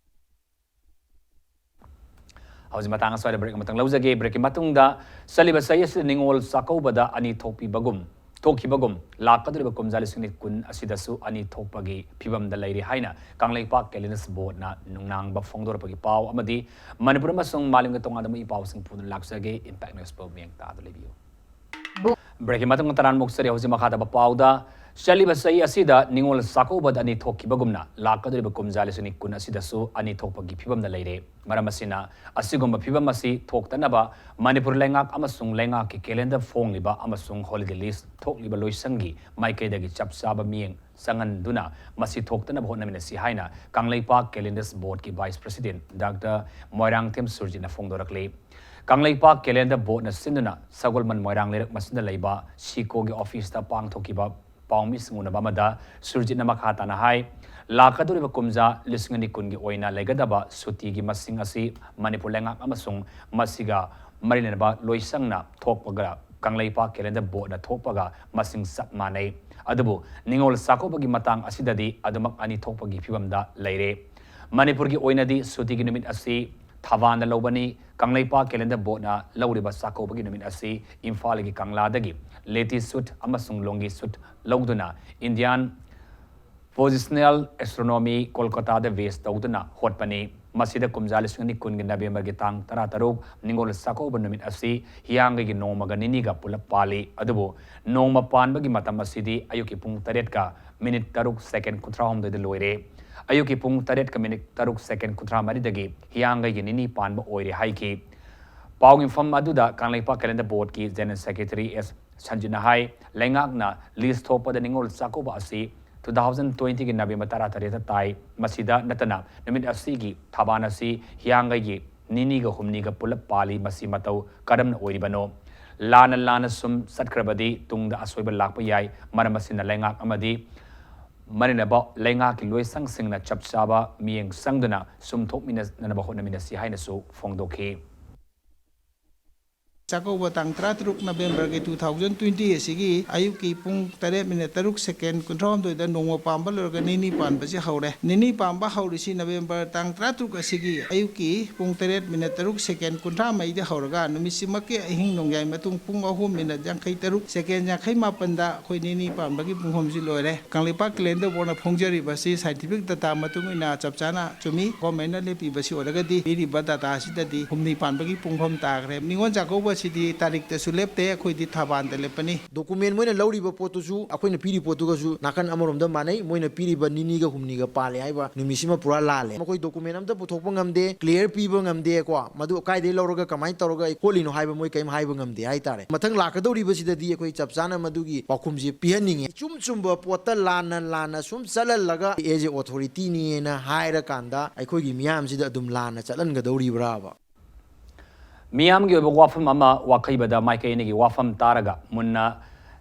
ꯍꯧꯖꯤꯛ ꯃꯇꯥꯡ ꯑꯁ꯭ꯋꯥꯏꯗ ꯕ꯭ꯔꯦꯛ ꯑꯃꯇꯪ ꯂꯧꯖꯒꯦ꯫ ꯕ꯭ꯔꯦꯛꯀꯤ ꯃꯇꯨꯡꯗ ꯆꯠꯂꯤꯕ ꯆꯍꯤ ꯑꯁꯤꯗ ꯅꯤꯉꯣꯜ ꯆꯥꯛꯀꯧꯕꯗ ꯑꯅꯤ ꯊꯣꯛꯄꯤꯕꯒꯨꯝ ꯊꯣꯛꯈꯤꯕꯒꯨꯝ ꯂꯥꯛꯀꯗꯧꯔꯤꯕ ꯀꯨꯝꯖꯥ ꯂꯤꯁꯤꯡ ꯑꯅꯤ ꯀꯨꯟ ꯑꯁꯤꯗꯁꯨ ꯑꯅꯤ ꯊꯣꯛꯄꯒꯤ ꯐꯤꯕꯝꯗ ꯂꯩꯔꯤ ꯍꯥꯏꯅ ꯀꯪꯂꯩꯄꯥꯛ ꯀꯦꯂꯦꯟꯗꯔꯁ ꯕꯣꯔꯗꯅ ꯅꯨꯡꯅꯥꯡꯕ ꯐꯣꯡꯗꯣꯔꯛꯄꯒꯤ ꯄꯥꯎ ꯑꯃꯗꯤ ꯃꯅꯤꯄꯨꯔ ꯑꯃꯁꯨꯡ ꯃꯥꯂꯦꯝꯒꯤ ꯇꯣꯉꯥꯟ ꯇꯣꯉꯥꯟꯕ ꯏ ꯄꯥꯎꯁꯤꯡ ꯄꯨꯗꯨꯅ ꯂꯥꯛꯆꯒꯦ꯫ Impact Newsꯕꯨ ꯃꯤꯠꯌꯦꯡ ꯇꯥꯗꯨꯅ ꯂꯩꯕꯤꯌꯨ꯫ ꯕ꯭ꯔꯦꯛꯀꯤ ꯃꯇꯨꯡꯗ ꯇꯔꯥꯝꯅ ꯑꯣꯛꯆꯔꯤ꯫ ꯍꯧꯖꯤꯛ ꯃꯈꯥ ꯇꯥꯕ ꯄꯥꯎꯗ, ꯆꯠꯂꯤꯕ ꯆꯍꯤ ꯑꯁꯤꯗ ꯅꯤꯉꯣꯜ ꯆꯥꯛꯀꯧꯕꯗ ꯑꯅꯤ ꯊꯣꯛꯈꯤꯕꯒꯨꯝꯅ ꯂꯥꯛꯀꯗꯧꯔꯤꯕ ꯀꯨꯝꯖꯥ ꯂꯤꯁꯤꯡ ꯑꯅꯤ ꯀꯨꯟ ꯑꯁꯤꯗꯁꯨ ꯑꯅꯤ ꯊꯣꯛꯄꯒꯤ ꯐꯤꯕꯝꯗ ꯂꯩꯔꯦ꯫ ꯃꯔꯝ ꯑꯁꯤꯅ, ꯑꯁꯤꯒꯨꯝꯕ ꯐꯤꯕꯝ ꯑꯁꯤ ꯊꯣꯛꯇꯅꯕ ꯃꯅꯤꯄꯨꯔ ꯂꯩꯉꯥꯛ ꯑꯃꯁꯨꯡ ꯂꯩꯉꯥꯛꯀꯤ ꯀꯦꯂꯦꯟꯗꯔ ꯐꯣꯡꯂꯤꯕ ꯑꯃꯁꯨꯡ ꯍꯣꯂꯤꯗꯦ ꯂꯤꯁ ꯊꯣꯛꯂꯤꯕ ꯂꯣꯏꯁꯪꯒꯤ ꯃꯥꯏꯀꯩꯗꯒꯤ ꯆꯞ ꯆꯥꯕ ꯃꯤꯠꯌꯦꯡ ꯆꯪꯍꯟꯗꯨꯅ ꯃꯁꯤ ꯊꯣꯛꯇꯅꯕ ꯍꯣꯠꯅꯃꯤꯟꯅꯁꯤ ꯍꯥꯏꯅ ꯀꯪꯂꯩꯄꯥꯛ ꯀꯦꯂꯦꯟꯗꯔꯁ ꯕꯣꯔꯗꯀꯤ ꯚꯥꯏꯁ ꯄ꯭ꯔꯦꯁꯤꯗꯦꯟꯠ ꯗꯥꯛꯇꯔ ꯃꯣꯏꯔꯥꯡꯊꯦꯝ ꯁꯨꯔꯖꯤꯠꯅ ꯐꯣꯡꯗꯣꯔꯛꯂꯤ꯫ ꯀꯪꯂꯩꯄꯥꯛ ꯀꯦꯂꯦꯟꯗꯔ ꯕꯣꯔꯗꯅ ꯁꯤꯟꯗꯨꯅ ꯁꯒꯣꯜꯕꯟ ꯃꯣꯏꯔꯥꯡ ꯂꯩꯔꯛ ꯃꯆꯤꯟꯗ ꯂꯩꯕ ꯁꯤꯀꯣꯒꯤ ꯑꯣꯐꯤꯁꯇ ꯄꯥꯡꯊꯣꯛꯈꯤꯕ ꯄꯥꯎꯃꯤꯁꯤꯡ ꯎꯅꯕ ꯑꯃꯗ ꯁꯨꯔꯖꯤꯠꯅ ꯃꯈꯥ ꯇꯥꯅ ꯍꯥꯏ, ꯂꯥꯛꯀꯗꯧꯔꯤꯕ ꯀꯨꯝꯖꯥ ꯂꯤꯁꯤꯡ ꯑꯅꯤ ꯀꯨꯟꯒꯤ ꯑꯣꯏꯅ ꯂꯩꯒꯗꯕ ꯁꯨꯇꯤꯒꯤ ꯃꯁꯤꯡ ꯑꯁꯤ ꯃꯅꯤꯄꯨꯔ ꯂꯩꯉꯥꯛ ꯑꯃꯁꯨꯡ ꯃꯁꯤꯒ ꯃꯔꯤ ꯂꯩꯅꯕ ꯂꯣꯏꯁꯪꯅ ꯊꯣꯛꯄꯒ ꯀꯪꯂꯩꯄꯥꯛ ꯀꯦꯂꯦꯟꯗꯔ ꯕꯣꯔꯗꯅ ꯊꯣꯛꯄꯒ ꯃꯁꯤꯡ ꯆꯞ ꯃꯥꯟꯅꯩ꯫ ꯑꯗꯨꯕꯨ ꯅꯤꯉꯣꯜ ꯆꯥꯛꯀꯧꯕꯒꯤ ꯃꯇꯥꯡ ꯑꯁꯤꯗꯗꯤ ꯑꯗꯨꯃꯛ ꯑꯅꯤ ꯊꯣꯛꯄꯒꯤ ꯐꯤꯕꯝꯗ ꯂꯩꯔꯦ꯫ ꯃꯅꯤꯄꯨꯔꯒꯤ ꯑꯣꯏꯅꯗꯤ ꯁꯨꯇꯤꯒꯤ ꯅꯨꯃꯤꯠ ꯑꯁꯤ ꯊꯕꯥꯟꯗ ꯂꯧꯕꯅꯤ꯫ ꯀꯪꯂꯩꯄꯥꯛ ꯀꯦꯂꯦꯟꯗꯔ ꯕꯣꯔꯗꯅ ꯂꯧꯔꯤꯕ ꯆꯥꯛꯀꯧꯕꯒꯤ ꯅꯨꯃꯤꯠ ꯑꯁꯤ ꯏꯝꯐꯥꯜꯒꯤ ꯀꯪꯂꯥꯗꯒꯤ ꯂꯦꯇꯤ ꯁꯨꯠ ꯑꯃꯁꯨꯡ ꯂꯣꯡꯒꯤ ꯁꯨꯠ ꯂꯧꯗꯨꯅ ꯏꯟꯗꯤꯌꯥꯟ ꯄꯣꯖꯤꯁꯅꯦꯜ ꯑꯦꯁꯇ꯭ꯔꯣꯅꯣꯃꯤ ꯀꯣꯜꯀꯇꯥꯗ ꯕꯦꯁ ꯇꯧꯗꯨꯅ ꯍꯣꯠꯄꯅꯤ꯫ ꯃꯁꯤꯗ ꯀꯨꯝꯖꯥ ꯂꯤꯁꯤꯡ ꯑꯅꯤ ꯀꯨꯟꯒꯤ ꯅꯕꯦꯝꯕꯔꯒꯤ ꯇꯥꯡ ꯇꯔꯥꯇꯔꯨꯛ ꯅꯤꯉꯣꯜ ꯆꯥꯛꯀꯧꯕ ꯅꯨꯃꯤꯠ ꯑꯁꯤ ꯍꯤꯌꯥꯡꯒꯩꯒꯤ ꯅꯣꯡꯃꯒ ꯅꯤꯅꯤꯒ ꯄꯨꯂꯞ ꯄꯥꯜꯂꯤ꯫ ꯑꯗꯨꯕꯨ ꯅꯣꯡꯃ ꯄꯥꯟꯕꯒꯤ ꯃꯇꯝ ꯑꯁꯤꯗꯤ ꯑꯌꯨꯛꯀꯤ ꯄꯨꯡ ꯇꯔꯦꯠꯀ ꯃꯤꯅꯤꯠ ꯇꯔꯨꯛ ꯁꯦꯀꯦꯟ ꯀꯨꯟꯊ꯭ꯔꯥꯍꯨꯝꯗꯣꯏꯗ ꯂꯣꯏꯔꯦ꯫ ꯑꯌꯨꯛꯀꯤ ꯄꯨꯡ ꯇꯔꯦꯠꯀ ꯃꯤꯅꯤꯠ ꯇꯔꯨꯛ ꯁꯦꯀꯦꯟ ꯀꯨꯟꯊ꯭ꯔꯥ ꯃꯔꯤꯗꯒꯤ ꯍꯤꯌꯥꯡꯒꯩꯒꯤ ꯅꯤꯅꯤ ꯄꯥꯟꯕ ꯑꯣꯏꯔꯦ ꯍꯥꯏꯈꯤ꯫ ꯄꯥꯎ ꯃꯤꯐꯝ ꯑꯗꯨꯗ ꯀꯪꯂꯩꯄꯥꯛ ꯀꯦꯂꯦꯟꯗꯔ ꯕꯣꯔꯗꯀꯤ ꯖꯦꯅꯔꯦꯜ ꯁꯦꯀ꯭ꯔꯦꯇꯔꯤ ꯑꯦꯁ ꯁꯟꯖꯤꯠꯅ ꯍꯥꯏ, ꯂꯩꯉꯥꯛꯅ ꯂꯤꯁ ꯊꯣꯛꯄꯗ ꯅꯤꯉꯣꯜ ꯆꯥꯛꯀꯧꯕ ꯑꯁꯤ ꯇꯨ ꯊꯥꯎꯖꯟ ꯇ꯭ꯋꯦꯟꯇꯤꯒꯤ ꯅꯕꯦꯝꯕꯔ ꯇꯔꯥꯇꯔꯦꯠꯇ ꯇꯥꯏ꯫ ꯃꯁꯤꯗ ꯅꯠꯇꯅ ꯅꯨꯃꯤꯠ ꯑꯁꯤꯒꯤ ꯊꯕꯥꯟ ꯑꯁꯤ ꯍꯤꯌꯥꯡꯒꯩꯒꯤ ꯅꯤꯅꯤꯒ ꯍꯨꯝꯅꯤꯒ ꯄꯨꯂꯞ ꯄꯥꯜꯂꯤ꯫ ꯃꯁꯤ ꯃꯇꯧ ꯀꯔꯝꯅ ꯑꯣꯏꯔꯤꯕꯅꯣ? ꯂꯥꯟꯅ ꯂꯥꯟꯅ ꯁꯨꯝ ꯆꯠꯈ꯭ꯔꯕꯗꯤ ꯇꯨꯡꯗ ꯑꯁꯣꯏꯕ ꯂꯥꯛꯄ ꯌꯥꯏ꯫ ꯃꯔꯝ ꯑꯁꯤꯅ ꯂꯩꯉꯥꯛ ꯑꯃꯗꯤ ꯃꯔꯤꯅꯕ ꯂꯩꯉꯥꯛꯀꯤ ꯂꯣꯏꯁꯪꯁꯤꯡꯅ ꯆꯞ ꯆꯥꯕ ꯃꯤꯠꯌꯦꯡ ꯆꯪꯗꯨꯅ ꯁꯨꯝ ꯊꯣꯛꯃꯤꯟꯅꯅꯕ ꯍꯣꯠꯅꯃꯤꯟꯅꯁꯤ ꯍꯥꯏꯅꯁꯨ ꯐꯣꯡꯗꯣꯛꯈꯤ꯫ ꯆꯥꯛꯀꯧꯕ ꯇꯥꯡ ꯇꯔꯥꯇꯔꯨꯛ ꯅꯕꯦꯝꯕꯔꯒꯤ ꯇꯨ ꯊꯥꯎꯖꯟ ꯇ꯭ꯋꯦꯟꯇꯤ ꯑꯁꯤꯒꯤ ꯑꯌꯨꯛꯀꯤ ꯄꯨꯡ ꯇꯔꯦꯠ ꯃꯤꯅꯠ ꯇꯔꯨꯛ ꯁꯦꯀꯦꯟ ꯀꯨꯟꯊ꯭ꯔꯥꯍꯨꯝꯗꯣꯏꯗ ꯅꯣꯡꯃ ꯄꯥꯟꯕ ꯂꯣꯏꯔꯒ ꯅꯤꯅꯤ ꯄꯥꯟꯕꯁꯤ ꯍꯧꯔꯦ꯫ ꯅꯤꯅꯤ ꯄꯥꯟꯕ ꯍꯧꯔꯤꯁꯤ ꯅꯕꯦꯝꯕꯔ ꯇꯥꯡ ꯇꯔꯥꯇꯔꯨꯛ ꯑꯁꯤꯒꯤ ꯑꯌꯨꯛꯀꯤ ꯄꯨꯡ ꯇꯔꯦꯠ ꯃꯤꯅꯠ ꯇꯔꯨꯛ ꯁꯦꯀꯦꯟ ꯀꯨꯟꯊ꯭ꯔꯥ ꯃꯔꯤꯗ ꯍꯧꯔꯒ ꯅꯨꯃꯤꯠꯁꯤꯃꯛꯀꯤ ꯑꯍꯤꯡ ꯅꯣꯡꯌꯥꯏ ꯃꯇꯨꯡ ꯄꯨꯡ ꯑꯍꯨꯝ ꯃꯤꯅꯠ ꯌꯥꯡꯈꯩ ꯇꯔꯨꯛ ꯁꯦꯀꯦꯟ ꯌꯥꯡꯈꯩ ꯃꯥꯄꯟꯗ ꯑꯩꯈꯣꯏ ꯅꯤꯅꯤ ꯄꯥꯟꯕꯒꯤ ꯄꯨꯡꯐꯝꯁꯤ ꯂꯣꯏꯔꯦ꯫ ꯀꯪꯂꯩꯄꯥꯛ ꯀꯦꯂꯦꯟꯗꯔ ꯕꯣꯔꯗꯅ ꯐꯣꯡꯖꯔꯤꯕ ꯑꯁꯤ ꯁꯥꯏꯟꯇꯤꯐꯤꯛ ꯗꯇꯥ ꯃꯇꯨꯡ ꯏꯟꯅ ꯆꯞ ꯆꯥꯅ ꯆꯨꯝꯃꯤ꯫ ꯒꯣꯔꯃꯦꯟꯅ ꯂꯦꯞꯄꯤꯕꯁꯤ ꯑꯣꯏꯔꯒꯗꯤ ꯄꯤꯔꯤꯕ ꯗꯇꯥ ꯑꯁꯤꯗꯗꯤ ꯍꯨꯝꯅꯤ ꯄꯥꯟꯕꯒꯤ ꯄꯨꯡꯐꯝ ꯇꯥꯈ꯭ꯔꯦ꯫ ꯅꯤꯉꯣꯜ ꯆꯥꯛꯀꯧꯕ ꯑꯁꯤꯗꯤ ꯇꯥꯔꯤꯛꯇꯁꯨ ꯂꯦꯞꯇꯦ, ꯑꯩꯈꯣꯏꯗꯤ ꯊꯕꯥꯟꯗ ꯂꯦꯞꯄꯅꯤ꯫ ꯗꯣꯀꯨꯃꯦꯟ ꯃꯣꯏꯅ ꯂꯧꯔꯤꯕ ꯄꯣꯠꯇꯨꯁꯨ ꯑꯩꯈꯣꯏꯅ ꯄꯤꯔꯤꯕ ꯄꯣꯠꯇꯨꯒꯁꯨ ꯅꯥꯀꯟ ꯑꯃꯔꯣꯝꯗ ꯃꯥꯟꯅꯩ꯫ ꯃꯣꯏꯅ ꯄꯤꯔꯤꯕ ꯅꯤꯅꯤꯒ ꯍꯨꯝꯅꯤꯒ ꯄꯥꯜꯂꯦ ꯍꯥꯏꯕ ꯅꯨꯃꯤꯠꯁꯤꯃ ꯄꯨꯔꯥ ꯂꯥꯜꯂꯦ꯫ ꯃꯈꯣꯏ ꯗꯣꯀꯨꯃꯦꯟ ꯑꯝꯇ ꯄꯨꯊꯣꯛꯄ ꯉꯝꯗꯦ, ꯀ꯭ꯂꯤꯌꯥꯔ ꯄꯤꯕ ꯉꯝꯗꯦꯀꯣ꯫ ꯃꯗꯨ ꯀꯥꯏꯗꯩ ꯂꯧꯔꯒ ꯀꯃꯥꯏꯅ ꯇꯧꯔꯒ ꯈꯣꯠꯂꯤꯅꯣ ꯍꯥꯏꯕ ꯃꯣꯏ ꯀꯔꯤꯝ ꯍꯥꯏꯕ ꯉꯝꯗꯦ ꯍꯥꯏꯇꯥꯔꯦ꯫ ꯃꯊꯪ ꯂꯥꯛꯀꯗꯧꯔꯤꯕꯁꯤꯗꯗꯤ ꯑꯩꯈꯣꯏ ꯆꯞ ꯆꯥꯅ ꯃꯗꯨꯒꯤ ꯄꯥꯎꯈꯨꯝꯁꯤ ꯄꯤꯍꯟꯅꯤꯡꯉꯤ꯫ ꯏꯆꯨꯝ ꯆꯨꯝꯕ ꯄꯣꯠꯇ ꯂꯥꯟꯅ ꯂꯥꯟꯅ ꯁꯨꯝ ꯆꯠꯍꯜꯂꯒ ꯑꯦꯖ ꯑꯦ ꯑꯣꯊꯣꯔꯤꯇꯤꯅꯤꯅ ꯍꯥꯏꯔꯀꯥꯟꯗ ꯑꯩꯈꯣꯏꯒꯤ ꯃꯤꯌꯥꯝꯁꯤꯗ ꯑꯗꯨꯝ ꯂꯥꯟꯅ ꯆꯠꯍꯟꯒꯗꯧꯔꯤꯕ꯭ꯔꯥꯕ? ꯃꯤꯌꯥꯝꯒꯤ ꯑꯣꯏꯕ ꯋꯥꯐꯝ ꯑꯃ ꯋꯥꯈꯩꯕꯗ ꯃꯥꯏꯀꯩ ꯑꯅꯤꯒꯤ ꯋꯥꯐꯝ ꯇꯥꯔꯒ ꯃꯨꯟꯅ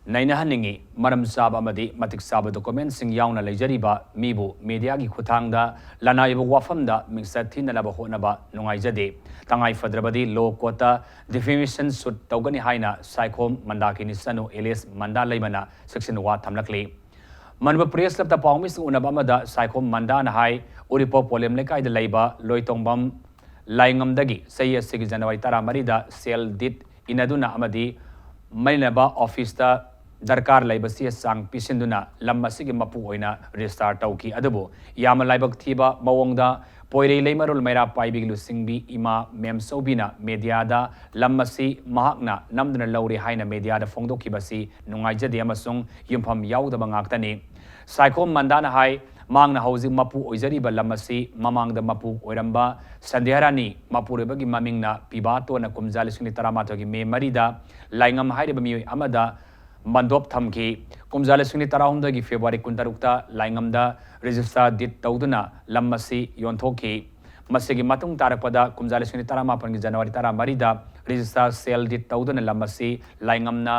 ꯅꯩꯅꯍꯟꯅꯤꯡꯏ꯫ ꯃꯔꯝ ꯆꯥꯕ ꯑꯃꯗꯤ ꯃꯇꯤꯛ ꯆꯥꯕ ꯗꯣꯀꯨꯃꯦꯟꯁꯤꯡ ꯌꯥꯎꯅ ꯂꯩꯖꯔꯤꯕ ꯃꯤꯕꯨ ꯃꯤꯗꯤꯌꯥꯒꯤ ꯈꯨꯠꯊꯥꯡꯗ ꯂꯅꯥꯏ ꯑꯣꯏꯕ ꯋꯥꯐꯝꯗ ꯃꯤꯡꯆꯠ ꯊꯤꯅꯅꯕ ꯍꯣꯠꯅꯕ ꯅꯨꯡꯉꯥꯏꯖꯗꯦ꯫ ꯇꯉꯥꯏ ꯐꯗ꯭ꯔꯕꯗꯤ ꯂꯣ ꯀꯣꯔꯠꯇ ꯗꯤꯐꯦꯃꯦꯁꯟ ꯁꯨꯠ ꯇꯧꯒꯅꯤ ꯍꯥꯏꯅ ꯁꯥꯏꯈꯣꯝ ꯃꯟꯗꯥꯀꯤꯅꯤ ꯆꯅꯨ ꯑꯦꯂꯤꯌꯥꯁ ꯃꯟꯗꯥ ꯂꯩꯃꯅ ꯁꯦꯛꯁꯟ ꯋꯥ ꯊꯝꯂꯛꯂꯤ꯫ ꯃꯅꯤꯄꯨꯔ ꯄ꯭ꯔꯦꯁ ꯀ꯭ꯂꯕꯇ ꯄꯥꯎꯃꯤꯁꯤꯡ ꯎꯅꯕ ꯑꯃꯗ ꯁꯥꯏꯈꯣꯝ ꯃꯟꯗꯥꯅ ꯍꯥꯏ, ꯎꯔꯤꯄꯣꯛ ꯄꯣꯂꯦꯝ ꯂꯩꯀꯥꯏꯗ ꯂꯩꯕ ꯂꯣꯏꯇꯣꯡꯕꯝ ꯂꯥꯏꯉꯝꯗꯒꯤ ꯆꯍꯤ ꯑꯁꯤꯒꯤ ꯖꯅꯋꯥꯔꯤ ꯇꯔꯥꯃꯔꯤꯗ ꯁꯦꯜ ꯗꯤꯠ ꯏꯅꯗꯨꯅ ꯑꯃꯗꯤ ꯃꯔꯤ ꯂꯩꯅꯕ ꯑꯣꯐꯤꯁꯇ ꯗꯔꯀꯥꯔ ꯂꯩꯕ ꯆꯦ ꯆꯥꯡ ꯄꯤꯁꯤꯟꯗꯨꯅ ꯂꯝ ꯑꯁꯤꯒꯤ ꯃꯄꯨ ꯑꯣꯏꯅ ꯔꯦꯖꯤꯁꯇꯥꯔ ꯇꯧꯈꯤ꯫ ꯑꯗꯨꯕꯨ ꯌꯥꯝꯅ ꯂꯥꯏꯕꯛ ꯊꯤꯕ ꯃꯑꯣꯡꯗ ꯄꯣꯏꯔꯩ ꯂꯩꯃꯔꯣꯜ ꯃꯩꯔꯥ ꯄꯥꯏꯕꯤꯒꯤ ꯂꯨꯆꯤꯡꯕꯤ ꯏꯃꯥ ꯃꯦꯝꯆꯧꯕꯤꯅ ꯃꯦꯗꯤꯌꯥꯗ ꯂꯝ ꯑꯁꯤ ꯃꯍꯥꯛꯅ ꯅꯝꯗꯨꯅ ꯂꯧꯔꯦ ꯍꯥꯏꯅ ꯃꯦꯗꯤꯌꯥꯗ ꯐꯣꯡꯗꯣꯛꯈꯤꯕꯁꯤ ꯅꯨꯡꯉꯥꯏꯖꯗꯦ ꯑꯃꯁꯨꯡ ꯌꯨꯝꯐꯝ ꯌꯥꯎꯗꯕ ꯉꯥꯛꯇꯅꯤ꯫ ꯁꯥꯏꯈꯣꯝ ꯃꯟꯗꯥꯅ ꯍꯥꯏ, ꯃꯍꯥꯛꯅ ꯍꯧꯖꯤꯛ ꯃꯄꯨ ꯑꯣꯏꯖꯔꯤꯕ ꯂꯝ ꯑꯁꯤ ꯃꯃꯥꯡꯗ ꯃꯄꯨ ꯑꯣꯏꯔꯝꯕ ꯁꯟꯙ꯭ꯌꯥꯔꯥꯅꯤ ꯃꯄꯨꯔꯣꯏꯕꯒꯤ ꯃꯃꯤꯡꯅ ꯄꯤꯕꯥꯇꯣꯟꯅ ꯀꯨꯝꯖꯥ ꯂꯤꯁꯤꯡ ꯑꯅꯤ ꯇꯔꯥꯃꯥꯊꯣꯏꯒꯤ ꯃꯦ ꯃꯔꯤꯗ ꯂꯥꯏꯉꯝ ꯍꯥꯏꯔꯤꯕ ꯃꯤꯑꯣꯏ ꯑꯃꯗ ꯃꯟꯗꯣꯞ ꯊꯝꯈꯤ꯫ ꯀꯨꯝꯖꯥ ꯂꯤꯁꯤꯡ ꯑꯅꯤ ꯇꯔꯥꯍꯨꯝꯗꯣꯏꯒꯤ ꯐꯦꯕ꯭ꯔꯨꯋꯥꯔꯤ ꯀꯨꯟꯇꯔꯨꯛꯇ ꯂꯥꯏꯉꯝꯗ ꯔꯦꯖꯤꯁꯇꯥꯔ ꯗꯤꯠ ꯇꯧꯗꯨꯅ ꯂꯝ ꯑꯁꯤ ꯌꯣꯟꯊꯣꯛꯈꯤ꯫ ꯃꯁꯤꯒꯤ ꯃꯇꯨꯡ ꯇꯥꯔꯛꯄꯗ ꯀꯨꯝꯖꯥ ꯂꯤꯁꯤꯡ ꯑꯅꯤ ꯇꯔꯥꯃꯥꯄꯟꯒꯤ ꯖꯅꯋꯥꯔꯤ ꯇꯔꯥꯃꯔꯤꯗ ꯔꯦꯖꯤꯁꯇꯥꯔ ꯁꯦꯜ ꯗꯤꯠ ꯇꯧꯗꯨꯅ ꯂꯝ ꯑꯁꯤ ꯂꯥꯏꯉꯝꯅ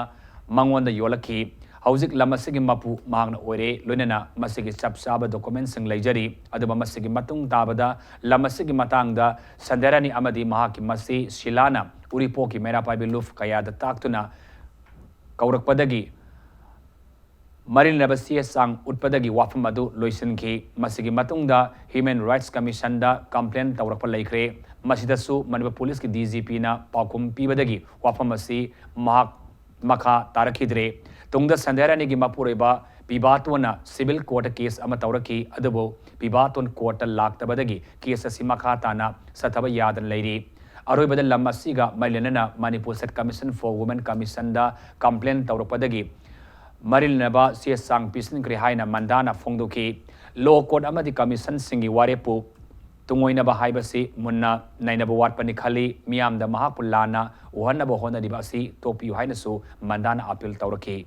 ꯃꯉꯣꯟꯗ ꯌꯣꯜꯂꯛꯈꯤ꯫ ꯍꯧꯖꯤꯛ ꯂꯝ ꯑꯁꯤꯒꯤ ꯃꯄꯨ ꯃꯍꯥꯛꯅ ꯑꯣꯏꯔꯦ, ꯂꯣꯏꯅꯅ ꯃꯁꯤꯒꯤ ꯆꯞ ꯆꯥꯕ ꯗꯣꯀꯨꯃꯦꯟꯁꯤꯡ ꯂꯩꯖꯔꯤ꯫ ꯑꯗꯨꯒ ꯃꯁꯤꯒꯤ ꯃꯇꯨꯡ ꯇꯥꯕꯗ ꯂꯝ ꯑꯁꯤꯒꯤ ꯃꯇꯥꯡꯗ ꯁꯟꯙ꯭ꯌꯥꯔꯥꯅꯤ ꯑꯃꯗꯤ ꯃꯍꯥꯛꯀꯤ ꯃꯆꯦ ꯁꯤꯂꯥꯅ ꯎꯔꯤꯄꯣꯛꯀꯤ ꯃꯩꯔꯥ ꯄꯥꯏꯕꯤ ꯂꯨꯞ ꯀꯌꯥꯗ ꯇꯥꯛꯇꯨꯅ ꯀꯧꯔꯛꯄꯗꯒꯤ ꯃꯔꯤ ꯂꯩꯅꯕ ꯆꯦ ꯆꯥꯡ ꯎꯠꯄꯗꯒꯤ ꯋꯥꯐꯝ ꯑꯗꯨ ꯂꯣꯏꯁꯤꯟꯈꯤ꯫ ꯃꯁꯤꯒꯤ ꯃꯇꯨꯡꯗ ꯍ꯭ꯌꯨꯃꯦꯟ ꯔꯥꯏꯠꯁ ꯀꯃꯤꯁꯟꯗ ꯀꯝꯄ꯭ꯂꯦꯟ ꯇꯧꯔꯛꯄ ꯂꯩꯈ꯭ꯔꯦ꯫ ꯃꯁꯤꯗꯁꯨ ꯃꯅꯤꯄꯨꯔ ꯄꯨꯂꯤꯁꯀꯤ ꯗꯤ ꯖꯤ ꯄꯤꯅ ꯄꯥꯎꯈꯨꯝ ꯄꯤꯕꯗꯒꯤ ꯋꯥꯐꯝ ꯑꯁꯤ ꯃꯍꯥꯛ ꯃꯈꯥ ꯇꯥꯔꯛꯈꯤꯗ꯭ꯔꯦ꯫ ꯇꯨꯡꯗ ꯁꯟꯙ꯭ꯌꯥꯔꯥꯅꯤꯒꯤ ꯃꯄꯨꯔꯣꯏꯕ ꯄꯤꯕꯥꯇꯣꯟꯅ ꯁꯤꯚꯤꯜ ꯀꯣꯔꯠꯇ ꯀꯦꯁ ꯑꯃ ꯇꯧꯔꯛꯈꯤ, ꯑꯗꯨꯕꯨ ꯄꯤꯕꯥꯇꯣꯟ ꯀꯣꯔꯠꯇ ꯂꯥꯛꯇꯕꯗꯒꯤ ꯀꯦꯁ ꯑꯁꯤ ꯃꯈꯥ ꯇꯥꯅ ꯆꯠꯊꯕ ꯌꯥꯗꯅ ꯂꯩꯔꯤ꯫ ꯑꯔꯣꯏꯕꯗ ꯂꯝ ꯑꯁꯤꯒ ꯃꯔꯤ ꯂꯩꯅꯅ Manipur state commission for women ꯀꯃꯤꯁꯟꯗ ꯀꯝꯄ꯭ꯂꯦꯟ ꯇꯧꯔꯛꯄꯗꯒꯤ ꯃꯔꯤ ꯂꯩꯅꯕ ꯆꯦ ꯆꯥꯡ ꯄꯤꯁꯤꯟꯈ꯭ꯔꯦ ꯍꯥꯏꯅ ꯃꯟꯗꯥꯅ ꯐꯣꯡꯗꯣꯛꯈꯤ꯫ ꯂꯣ ꯀꯣꯔꯠ ꯑꯃꯗꯤ ꯀꯃꯤꯁꯟꯁꯤꯡꯒꯤ ꯋꯥꯔꯦꯞꯄꯨ ꯇꯨꯡꯑꯣꯏꯅꯕ ꯍꯥꯏꯕꯁꯤ ꯃꯨꯟꯅ ꯅꯩꯅꯕ ꯋꯥꯠꯄꯅꯤ ꯈꯜꯂꯤ꯫ ꯃꯤꯌꯥꯝꯗ ꯃꯍꯥꯛꯄꯨ ꯂꯥꯟꯅ ꯎꯍꯟꯅꯕ ꯍꯣꯠꯅꯔꯤꯕ ꯑꯁꯤ ꯇꯣꯛꯄꯤꯌꯨ ꯍꯥꯏꯅꯁꯨ ꯃꯟꯗꯥꯅ ꯑꯄꯤꯜ ꯇꯧꯔꯛꯈꯤ꯫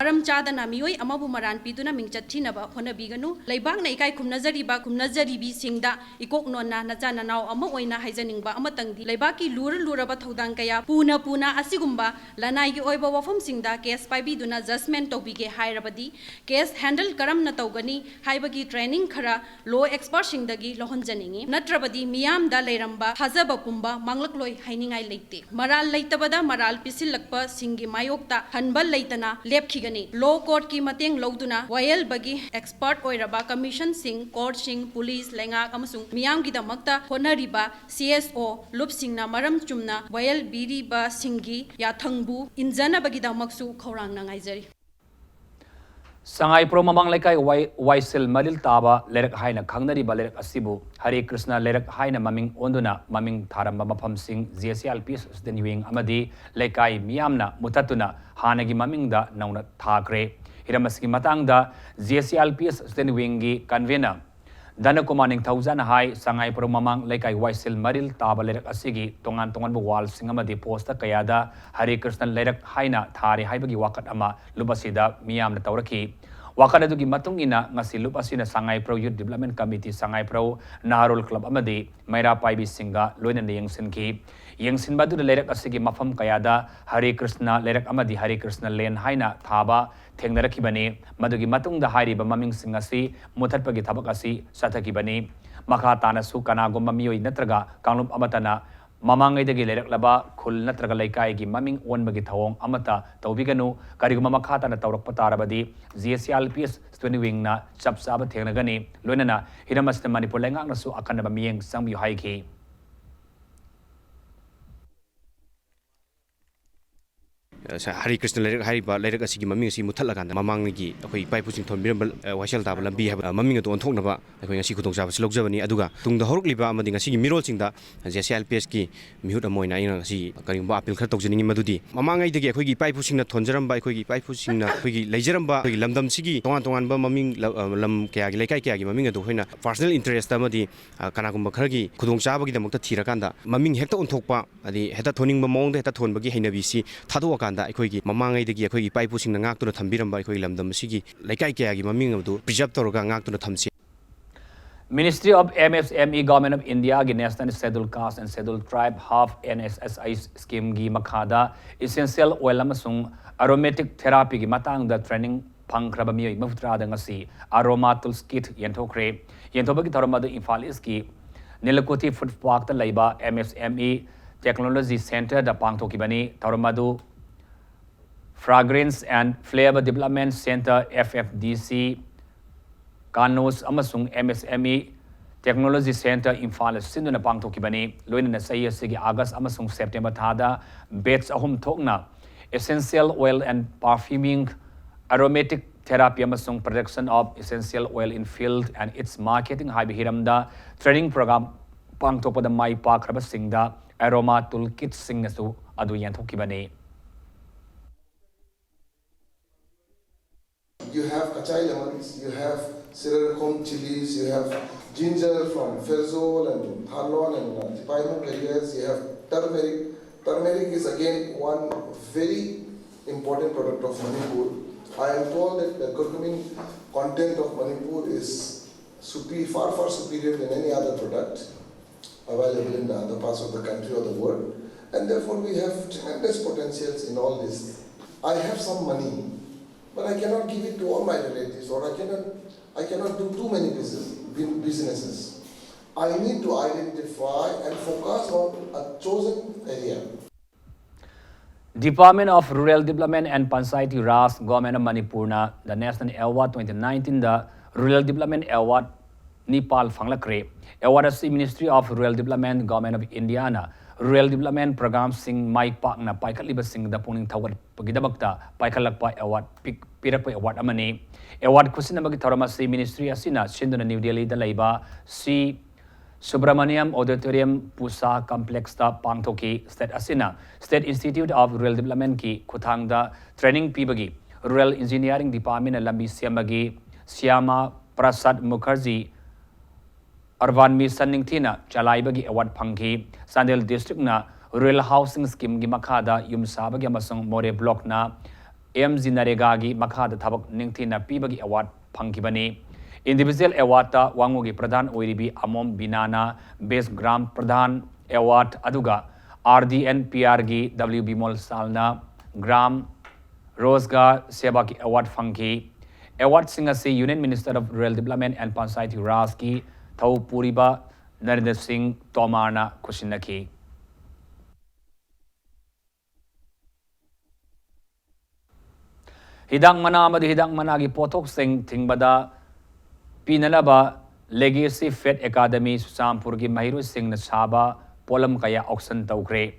ꯃꯔꯝ ꯆꯥꯗꯅ ꯃꯤꯑꯣꯏ ꯑꯃꯕꯨ ꯃꯔꯥꯟ ꯄꯤꯗꯨꯅ ꯃꯤꯡꯆꯠ ꯊꯤꯅꯕ ꯍꯣꯠꯅꯕꯤꯒꯅꯨ꯫ ꯂꯩꯕꯥꯛꯅ ꯏꯀꯥꯏ ꯈꯨꯝꯅꯖꯔꯤꯕ ꯈꯨꯝꯅꯖꯔꯤꯕꯤꯁꯤꯡꯗ ꯏꯀꯣꯛ ꯅꯣꯟꯅ ꯅꯆꯥ ꯅꯅꯥꯎ ꯑꯃ ꯑꯣꯏꯅ ꯍꯥꯏꯖꯅꯤꯡꯕ ꯑꯃꯇꯪꯗꯤ, ꯂꯩꯕꯥꯛꯀꯤ ꯂꯨꯔ ꯂꯨꯔꯕ ꯊꯧꯗꯥꯡ ꯀꯌꯥ ꯄꯨꯅ ꯄꯨꯅ ꯑꯁꯤꯒꯨꯝꯕ ꯂꯅꯥꯏꯒꯤ ꯑꯣꯏꯕ ꯋꯥꯐꯝꯁꯤꯡꯗ ꯀꯦꯁ ꯄꯥꯏꯕꯤꯗꯨꯅ ꯖꯁꯃꯦꯟ ꯇꯧꯕꯤꯒꯦ ꯍꯥꯏꯔꯕꯗꯤ, ꯀꯦꯁ ꯍꯦꯟꯗꯜ ꯀꯔꯝꯅ ꯇꯧꯒꯅꯤ ꯍꯥꯏꯕꯒꯤ ꯇ꯭ꯔꯦꯅꯤꯡ ꯈꯔ ꯂꯣ ꯑꯦꯛꯁꯄꯔꯠꯁꯤꯡꯗꯒꯤ ꯂꯧꯍꯟꯖꯅꯤꯡꯏ꯫ ꯅꯠꯇ꯭ꯔꯕꯗꯤ ꯃꯤꯌꯥꯝꯗ ꯂꯩꯔꯝꯕ ꯊꯥꯖꯕ ꯄꯨꯝꯕ ꯃꯥꯡꯂꯛꯂꯣꯏ ꯍꯥꯏꯅꯤꯡꯉꯥꯏ ꯂꯩꯇꯦ꯫ ꯃꯔꯥꯜ ꯂꯩꯇꯕꯗ ꯃꯔꯥꯜ ꯄꯤꯁꯤꯜꯂꯛꯄꯁꯤꯡꯒꯤ ꯃꯥꯌꯣꯛꯇ ꯍꯟꯕ ꯂꯩꯇꯅ ꯂꯦꯞꯈꯤꯒꯅꯤ꯫ ꯂꯣ ꯀꯣꯔꯠꯀꯤ ꯃꯇꯦꯡ ꯂꯧꯗꯨꯅ ꯋꯥꯌꯦꯜꯕꯒꯤ ꯑꯦꯛꯁꯄꯔꯠ ꯑꯣꯏꯔꯕ ꯀꯃꯤꯁꯟꯁꯤꯡ, ꯀꯣꯔꯠꯁꯤꯡ, ꯄꯨꯂꯤꯁ, ꯂꯩꯉꯥꯛ ꯑꯃꯁꯨꯡ ꯃꯤꯌꯥꯝꯒꯤꯗꯃꯛꯇ ꯍꯣꯠꯅꯔꯤꯕ ꯁꯤ ꯑꯦꯁ ꯑꯣ ꯂꯨꯞꯁꯤꯡꯅ ꯃꯔꯝ ꯆꯨꯝꯅ ꯋꯥꯌꯦꯜꯕꯤꯔꯤꯕꯁꯤꯡꯒꯤ ꯌꯥꯊꯪꯕꯨ ꯏꯟꯖꯅꯕꯒꯤꯗꯃꯛꯁꯨ ꯈꯧꯔꯥꯡꯅ ꯉꯥꯏꯖꯔꯤ꯫ ꯁꯉꯥꯏꯄ꯭ꯔꯧ ꯃꯃꯥꯡ ꯂꯩꯀꯥꯏ ꯋꯥꯏ-, ꯋꯥꯏꯁꯤꯜ ꯃꯔꯤꯜ ꯇꯥꯕ ꯂꯩꯔꯛ ꯍꯥꯏꯅ ꯈꯪꯅꯔꯤꯕ ꯂꯩꯔꯛ ꯑꯁꯤꯕꯨ ꯍꯔꯦ ꯀ꯭ꯔꯤꯁꯅ ꯂꯩꯔꯛ ꯍꯥꯏꯅ ꯃꯃꯤꯡ ꯑꯣꯟꯗꯨꯅ ꯃꯃꯤꯡ ꯊꯥꯔꯝꯕ ꯃꯐꯝꯁꯤꯡ J S A I L P S student wing ꯑꯃꯗꯤ ꯂꯩꯀꯥꯏ ꯃꯤꯌꯥꯝꯅ ꯃꯨꯊꯠꯇꯨꯅ ꯍꯥꯟꯅꯒꯤ ꯃꯃꯤꯡꯗ ꯅꯧꯅ ꯊꯥꯈ꯭ꯔꯦ꯫ ꯍꯤꯔꯝ ꯑꯁꯤꯒꯤ ꯃꯇꯥꯡꯗ J S A I L P S student ꯋꯤꯡꯒꯤ ꯀꯟꯚꯦꯅꯔ ꯙꯅꯀꯨꯃꯥꯔ ꯅꯤꯡꯊꯧꯖꯥꯅ ꯍꯥꯏ, ꯁꯉꯥꯏꯄ꯭ꯔꯧ ꯃꯃꯥꯡ ꯂꯩꯀꯥꯏ ꯋꯥꯏꯁꯤꯜ ꯃꯔꯤꯜ ꯇꯥꯕ ꯂꯩꯔꯛ ꯑꯁꯤꯒꯤ ꯇꯣꯉꯥꯟ ꯇꯣꯉꯥꯟꯕ ꯋꯥꯜꯁꯤꯡ ꯑꯃꯗꯤ ꯄꯣꯁꯇ ꯀꯌꯥꯗ ꯍꯔꯦ ꯀ꯭ꯔꯤꯁꯅ ꯂꯩꯔꯛ ꯍꯥꯏꯅ ꯊꯥꯔꯤ ꯍꯥꯏꯕꯒꯤ ꯋꯥꯀꯠ ꯑꯃ ꯂꯨꯞ ꯑꯁꯤꯗ ꯃꯤꯌꯥꯝꯅ ꯇꯧꯔꯛꯈꯤ꯫ ꯋꯥꯀꯠ ꯑꯗꯨꯒꯤ ꯃꯇꯨꯡ ꯏꯟꯅ ꯉꯁꯤ ꯂꯨꯞ ꯑꯁꯤꯅ ꯁꯉꯥꯏꯄ꯭ꯔꯧ ꯌꯨꯠ ꯗꯤꯕ꯭ꯂꯞꯃꯦꯟ ꯀꯃꯤꯇꯤ, ꯁꯉꯥꯏꯄ꯭ꯔꯧ ꯅꯍꯥꯔꯣꯜ ꯀ꯭ꯂꯕ ꯑꯃꯗꯤ ꯃꯩꯔꯥ ꯄꯥꯏꯕꯤꯁꯤꯡꯒ ꯂꯣꯏꯅꯅ ꯌꯦꯡꯁꯤꯟꯈꯤ꯫ ꯌꯦꯡꯁꯤꯟꯕ ꯑꯗꯨꯗ ꯂꯩꯔꯛ ꯑꯁꯤꯒꯤ ꯃꯐꯝ ꯀꯌꯥꯗ ꯍꯔꯦ ꯀ꯭ꯔꯤꯁꯅ ꯂꯩꯔꯛ ꯑꯃꯗꯤ ꯍꯔꯦ ꯀ꯭ꯔꯤꯁꯅ ꯂꯦꯟ ꯍꯥꯏꯅ ꯊꯥꯕ ꯊꯦꯡꯅꯔꯛꯈꯤꯕꯅꯤ꯫ ꯃꯗꯨꯒꯤ ꯃꯇꯨꯡꯗ ꯍꯥꯏꯔꯤꯕ ꯃꯃꯤꯡꯁꯤꯡ ꯑꯁꯤ ꯃꯨꯊꯠꯄꯒꯤ ꯊꯕꯛ ꯑꯁꯤ ꯆꯠꯊꯈꯤꯕꯅꯤ꯫ ꯃꯈꯥ ꯇꯥꯅꯁꯨ ꯀꯅꯥꯒꯨꯝꯕ ꯃꯤꯑꯣꯏ ꯅꯠꯇ꯭ꯔꯒ ꯀꯥꯡꯂꯨꯞ ꯑꯃꯠꯇꯅ ꯃꯃꯥꯡꯉꯩꯗꯒꯤ ꯂꯩꯔꯛꯂꯕ ꯈꯨꯜ ꯅꯠꯇ꯭ꯔꯒ ꯂꯩꯀꯥꯏꯒꯤ ꯃꯃꯤꯡ ꯑꯣꯟꯕꯒꯤ ꯊꯧꯑꯣꯡ ꯑꯃꯠꯇ ꯇꯧꯕꯤꯒꯅꯨ꯫ ꯀꯔꯤꯒꯨꯝꯕ ꯃꯈꯥ ꯇꯥꯅ ꯇꯧꯔꯛꯄ ꯇꯥꯔꯕꯗꯤ G S A I L P S student ꯋꯤꯡꯅ ꯆꯞ ꯆꯥꯕ ꯊꯦꯡꯅꯒꯅꯤ꯫ ꯂꯣꯏꯅꯅ ꯍꯤꯔꯝ ꯑꯁꯤꯗ ꯃꯅꯤꯄꯨꯔ ꯂꯩꯉꯥꯛꯅꯁꯨ ꯑꯀꯟꯅꯕ ꯃꯤꯠꯌꯦꯡ ꯆꯪꯕꯤꯌꯨ ꯍꯥꯏꯈꯤ꯫ ꯍꯔꯤ ꯀ꯭ꯔꯤꯁꯅ ꯂꯩꯔꯛ ꯍꯥꯏꯔꯤꯕ ꯂꯩꯔꯛ ꯑꯁꯤꯒꯤ ꯃꯃꯤꯡ ꯑꯁꯤ ꯃꯨꯠꯊꯠꯂꯀꯥꯟꯗ ꯃꯃꯥꯡꯉꯩꯒꯤ ꯑꯩꯈꯣꯏ ꯏꯄꯥ ꯏꯄꯨꯁꯤꯡ ꯊꯣꯟꯕꯤꯔꯝꯕ ꯋꯥꯏꯁꯦꯜ ꯇꯥꯕ ꯂꯝꯕꯤ ꯍꯥꯏꯕ ꯃꯃꯤꯡ ꯑꯗꯨ ꯑꯣꯟꯊꯣꯛꯅꯕ ꯑꯩꯈꯣꯏ ꯉꯁꯤ ꯈꯨꯗꯣꯡꯆꯥꯕꯁꯤ ꯂꯧꯖꯕꯅꯤ꯫ ꯑꯗꯨꯒ ꯇꯨꯡꯗ ꯍꯧꯔꯛꯂꯤꯕ ꯑꯃꯗꯤ ꯉꯁꯤꯒꯤ ꯃꯤꯔꯣꯜꯁꯤꯡꯗ J S A I L ꯄꯤ ꯑꯦꯁꯀꯤ ꯃꯤꯍꯨꯠ ꯑꯃ ꯑꯣꯏꯅ ꯑꯩꯅ ꯉꯁꯤ ꯀꯔꯤꯒꯨꯝꯕ ꯑꯄꯤꯜ ꯈꯔ ꯇꯧꯖꯅꯤꯡꯉꯤ꯫ ꯃꯗꯨꯗꯤ ꯃꯃꯥꯡꯉꯩꯗꯒꯤ ꯑꯩꯈꯣꯏꯒꯤ ꯏꯄꯥ ꯏꯄꯨꯁꯤꯡꯅ ꯊꯣꯟꯖꯔꯝꯕ, ꯑꯩꯈꯣꯏꯒꯤ ꯏꯄꯥ ꯏꯄꯨꯁꯤꯡꯅ ꯑꯩꯈꯣꯏꯒꯤ ꯂꯩꯖꯔꯝꯕ ꯑꯩꯈꯣꯏꯒꯤ ꯂꯝꯗꯝꯁꯤꯒꯤ ꯇꯣꯉꯥꯟ ꯇꯣꯉꯥꯟꯕ ꯃꯃꯤꯡ ꯂ-, ꯑ, ꯂꯝ ꯀꯌꯥꯒꯤ ꯂꯩꯀꯥꯏ ꯀꯌꯥꯒꯤ ꯃꯃꯤꯡ ꯑꯗꯨ ꯑꯩꯈꯣꯏꯅ ꯄꯥꯔꯁꯣꯅꯦꯜ ꯏꯟꯇꯔꯦꯁꯇ ꯑꯃꯗꯤ, ꯑ, ꯀꯅꯥꯒꯨꯝꯕ ꯈꯔꯒꯤ ꯈꯨꯗꯣꯡꯆꯥꯕꯒꯤꯗꯃꯛꯇ ꯊꯤꯔꯀꯥꯟꯗ ꯃꯃꯤꯡ ꯍꯦꯛꯇ ꯑꯣꯟꯊꯣꯛꯄ, ꯍꯥꯏꯗꯤ ꯍꯦꯛꯇ ꯊꯣꯟꯅꯤꯡꯕ ꯃꯑꯣꯡꯗ ꯍꯦꯛꯇ ꯊꯣꯟꯕꯒꯤ ꯍꯩꯅꯕꯤꯁꯤ ꯊꯥꯗꯣꯛꯑꯀꯥꯟꯗ ꯑꯩꯈꯣꯏꯒꯤ ꯃꯃꯥꯡꯉꯩꯗꯒꯤ ꯑꯩꯈꯣꯏꯒꯤ ꯏꯄꯥ ꯏꯄꯨꯁꯤꯡꯅ ꯉꯥꯛꯇꯨꯅ ꯊꯝꯕꯤꯔꯝꯕ ꯑꯩꯈꯣꯏꯒꯤ ꯂꯝꯗꯝ ꯑꯁꯤꯒꯤ ꯂꯩꯀꯥꯏ ꯀꯌꯥꯒꯤ ꯃꯃꯤꯡ ꯑꯗꯨ ꯄ꯭ꯔꯤꯖꯥꯔꯕ ꯇꯧꯔꯒ ꯉꯥꯛꯇꯨꯅ ꯊꯝꯁꯤ꯫ Ministry of M S M E, Government of India ꯒꯤ National Scheduled Caste and Scheduled Tribe half N S S I scheme ꯒꯤ ꯃꯈꯥꯗ essential oil ꯑꯃꯁꯨꯡ aromatic therapy ꯒꯤ ꯃꯇꯥꯡꯗ training ꯐꯪꯈ꯭ꯔꯕ ꯃꯤꯑꯣꯏ ꯃꯔꯤꯐꯨꯇꯔꯥꯗ ꯉꯁꯤ Aroma Tools Kit ꯌꯦꯟꯊꯣꯛꯈ꯭ꯔꯦ꯫ ꯌꯦꯟꯊꯣꯛꯄꯒꯤ ꯊꯧꯔꯝ ꯑꯗꯨ ꯏꯝꯐꯥꯜ ꯏꯁꯀꯤ ꯅꯤꯂꯀꯨꯊꯤ Food Park ꯇ ꯂꯩꯕ M S M E Technology Centre ꯗ ꯄꯥꯡꯊꯣꯛꯈꯤꯕꯅꯤ꯫ ꯊꯧꯔꯝ ꯑꯗꯨ Fragrance and Flavor Development Center, F F D C, ꯀꯥꯅꯣꯁ ꯑꯃꯁꯨꯡ M S M E Technology Center ꯏꯝꯐꯥꯜꯅ ꯁꯤꯟꯗꯨꯅ ꯄꯥꯡꯊꯣꯛꯈꯤꯕꯅꯤ꯫ ꯂꯣꯏꯅꯅ ꯆꯍꯤ ꯑꯁꯤꯒꯤ ꯑꯥꯒꯁ ꯑꯃꯁꯨꯡ ꯁꯦꯞꯇꯦꯝꯕꯔ ꯊꯥꯗ batch ꯑꯍꯨꯝ ꯊꯣꯛꯅ essential oil and perfumeing, aromatic therapy ꯑꯃꯁꯨꯡ production of essential oil in field and its marketing ꯍꯥꯏꯕ ꯍꯤꯔꯝꯗ training program ꯄꯥꯡꯊꯣꯛꯄꯗ ꯃꯥꯏ ꯄꯥꯛꯈ꯭ꯔꯕꯁꯤꯡꯗ aroma toolkitꯁꯤꯡꯅꯁꯨ ꯑꯗꯨ ꯌꯦꯟꯊꯣꯛꯈꯤꯕꯅꯤ꯫ You have kachai lemons, you have Sirarakhom chilies, you have ginger from Pherzawl and Thanlon and uh, Tipaimukh areas, you have turmeric. Turmeric is again one very important product of Manipur. I am told that the curcumin content of Manipur is super, far, far superior than any other product available in the other parts of the country or the world. And therefore, we have tremendous potentials in all this. I have some money, but I cannot give it to all my relatives, or I cannot, I cannot do too many business, businesses. I need to identify and focus on a chosen area. Department of Rural Development and Panchayati Raj, Government of Manipurꯅ the National Award twenty nineteenꯗ Rural Development Award ꯅꯤꯄꯥꯜ ꯐꯪꯂꯛꯈ꯭ꯔꯦ꯫ Award ꯑꯁꯤ Ministry of Rural Development, Government of Indiaꯅ rural development programmeꯁꯤꯡ ꯃꯥꯏ ꯄꯥꯛꯅ ꯄꯥꯏꯈꯠꯂꯤꯕꯁꯤꯡꯗ ꯄꯨꯛꯅꯤꯡ ꯊꯧꯒꯠꯄꯒꯤꯗꯃꯛꯇ ꯄꯥꯏꯈꯠꯂꯛꯄ award ꯄꯤꯛ-, ꯄꯤꯔꯛꯄ award ꯑꯃꯅꯤ꯫ Award ꯈꯨꯠꯁꯤꯟꯅꯕꯒꯤ ꯊꯧꯔꯝ ꯑꯁꯤ Ministry ꯑꯁꯤꯅ ꯁꯤꯟꯗꯨꯅ New Delhiꯗ ꯂꯩꯕ ꯁꯤ ꯁꯨꯕ꯭ꯔꯃꯅꯤꯌꯝ Auditorium, ꯄꯨꯁꯥ Complexꯇ ꯄꯥꯡꯊꯣꯛꯈꯤ꯫ State ꯑꯁꯤꯅ State Institute of Rural Developmentꯀꯤ ꯈꯨꯠꯊꯥꯡꯗ training ꯄꯤꯕꯒꯤ Rural Engineering Departmentꯅ ꯂꯝꯕꯤ ꯁꯦꯝꯕꯒꯤ ꯁ꯭ꯌꯥꯃꯥ ꯄ꯭ꯔꯁꯥꯗ ꯃꯨꯈꯔꯖꯤ Urban Mission ꯅꯤꯡꯊꯤꯅ ꯆꯂꯥꯏꯕꯒꯤ award ꯐꯪꯈꯤ꯫ ꯆꯥꯟꯗꯦꯜ Districtꯅ Rural Housing Schemeꯒꯤ ꯃꯈꯥꯗ ꯌꯨꯝ ꯁꯥꯕꯒꯤ ꯑꯃꯁꯨꯡ ꯃꯣꯔꯦ Blockꯅ M G NREGAꯒꯤ ꯃꯈꯥꯗ ꯊꯕꯛ ꯅꯤꯡꯊꯤꯅ ꯄꯤꯕꯒꯤ award ꯐꯪꯈꯤꯕꯅꯤ꯫ Individual awardꯇ ꯋꯥꯉꯨꯒꯤ ꯄ꯭ꯔꯙꯥꯟ ꯑꯣꯏꯔꯤꯕꯤ ꯑꯃꯣꯝ ꯕꯤꯅꯥꯅ Best Gram Pradhan Award, ꯑꯗꯨꯒ R D N P Rꯒꯤ W Bimol ꯁꯥꯜꯅ Gram Rozgar Sevaki Award ꯐꯪꯈꯤ꯫ Awardꯁꯤꯡ ꯑꯁꯤ Union Minister of Rural Development and Panchayati Rajꯀꯤ ꯊꯧ ꯄꯨꯔꯤꯕ ꯅꯔꯦꯟꯗ꯭ꯔ ꯁꯤꯡ ꯇꯣꯃꯥꯔꯅ ꯈꯨꯠꯁꯤꯟꯅꯈꯤ꯫ ꯍꯤꯗꯥꯛ ꯃꯅꯥ ꯑꯃꯗꯤ ꯍꯤꯗꯥꯛ ꯃꯅꯥꯒꯤ ꯄꯣꯠꯊꯣꯛꯁꯤꯡ ꯊꯤꯡꯕꯗ ꯄꯤꯅꯅꯕ Legacy Faith Academy ꯆꯨꯔꯆꯥꯟꯄꯨꯔꯒꯤ ꯃꯍꯩꯔꯣꯏꯁꯤꯡꯅ ꯁꯥꯕ ꯄꯣꯠꯂꯝ ꯀꯌꯥ auction ꯇꯧꯈ꯭ꯔꯦ꯫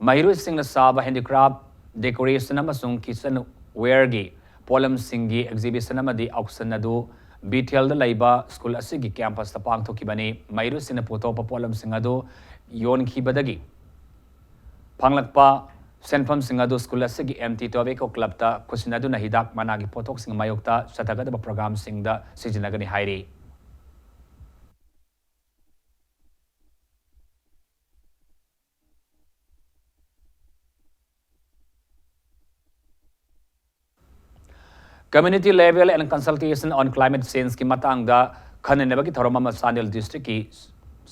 ꯃꯍꯩꯔꯣꯏꯁꯤꯡꯅ ꯁꯥꯕ handicraft, decoration ꯑꯃꯁꯨꯡ kitchenwaregi ꯄꯣꯠꯂꯝꯁꯤꯡꯒꯤ exhibition ꯑꯃꯗꯤ auction ꯑꯗꯨ ꯕꯤꯊꯦꯜꯗ ꯂꯩꯕ ꯁ꯭ꯀꯨꯜ ꯑꯁꯤꯒꯤ campusꯇ ꯄꯥꯡꯊꯣꯛꯈꯤꯕꯅꯤ꯫ ꯃꯍꯩꯔꯣꯏꯁꯤꯡꯅ ꯄꯨꯊꯣꯛꯄ ꯄꯣꯠꯂꯝꯁꯤꯡ ꯑꯗꯨ ꯌꯣꯟꯈꯤꯕꯗꯒꯤ ꯐꯪꯂꯛꯄ ꯁꯦꯟꯐꯝꯁꯤꯡ ꯑꯗꯨ ꯁ꯭ꯀꯨꯜ ꯑꯁꯤꯒꯤ M T Tobacco Clubꯇ ꯈꯨꯠꯁꯤꯟꯅꯗꯨꯅ ꯍꯤꯗꯥꯛ ꯃꯅꯥꯒꯤ ꯄꯣꯠꯊꯣꯛꯁꯤꯡ ꯃꯥꯌꯣꯛꯇ ꯆꯠꯊꯒꯗꯕ programꯁꯤꯡꯗ ꯁꯤꯖꯤꯟꯅꯒꯅꯤ ꯍꯥꯏꯔꯤ꯫ Community Level and Consultation on Climate Changeꯀꯤ ꯃꯇꯥꯡꯗ ꯈꯟꯅꯅꯕꯒꯤ ꯊꯧꯔꯝ ꯑꯃ ꯆꯥꯟꯗꯦꯜ districtꯀꯤ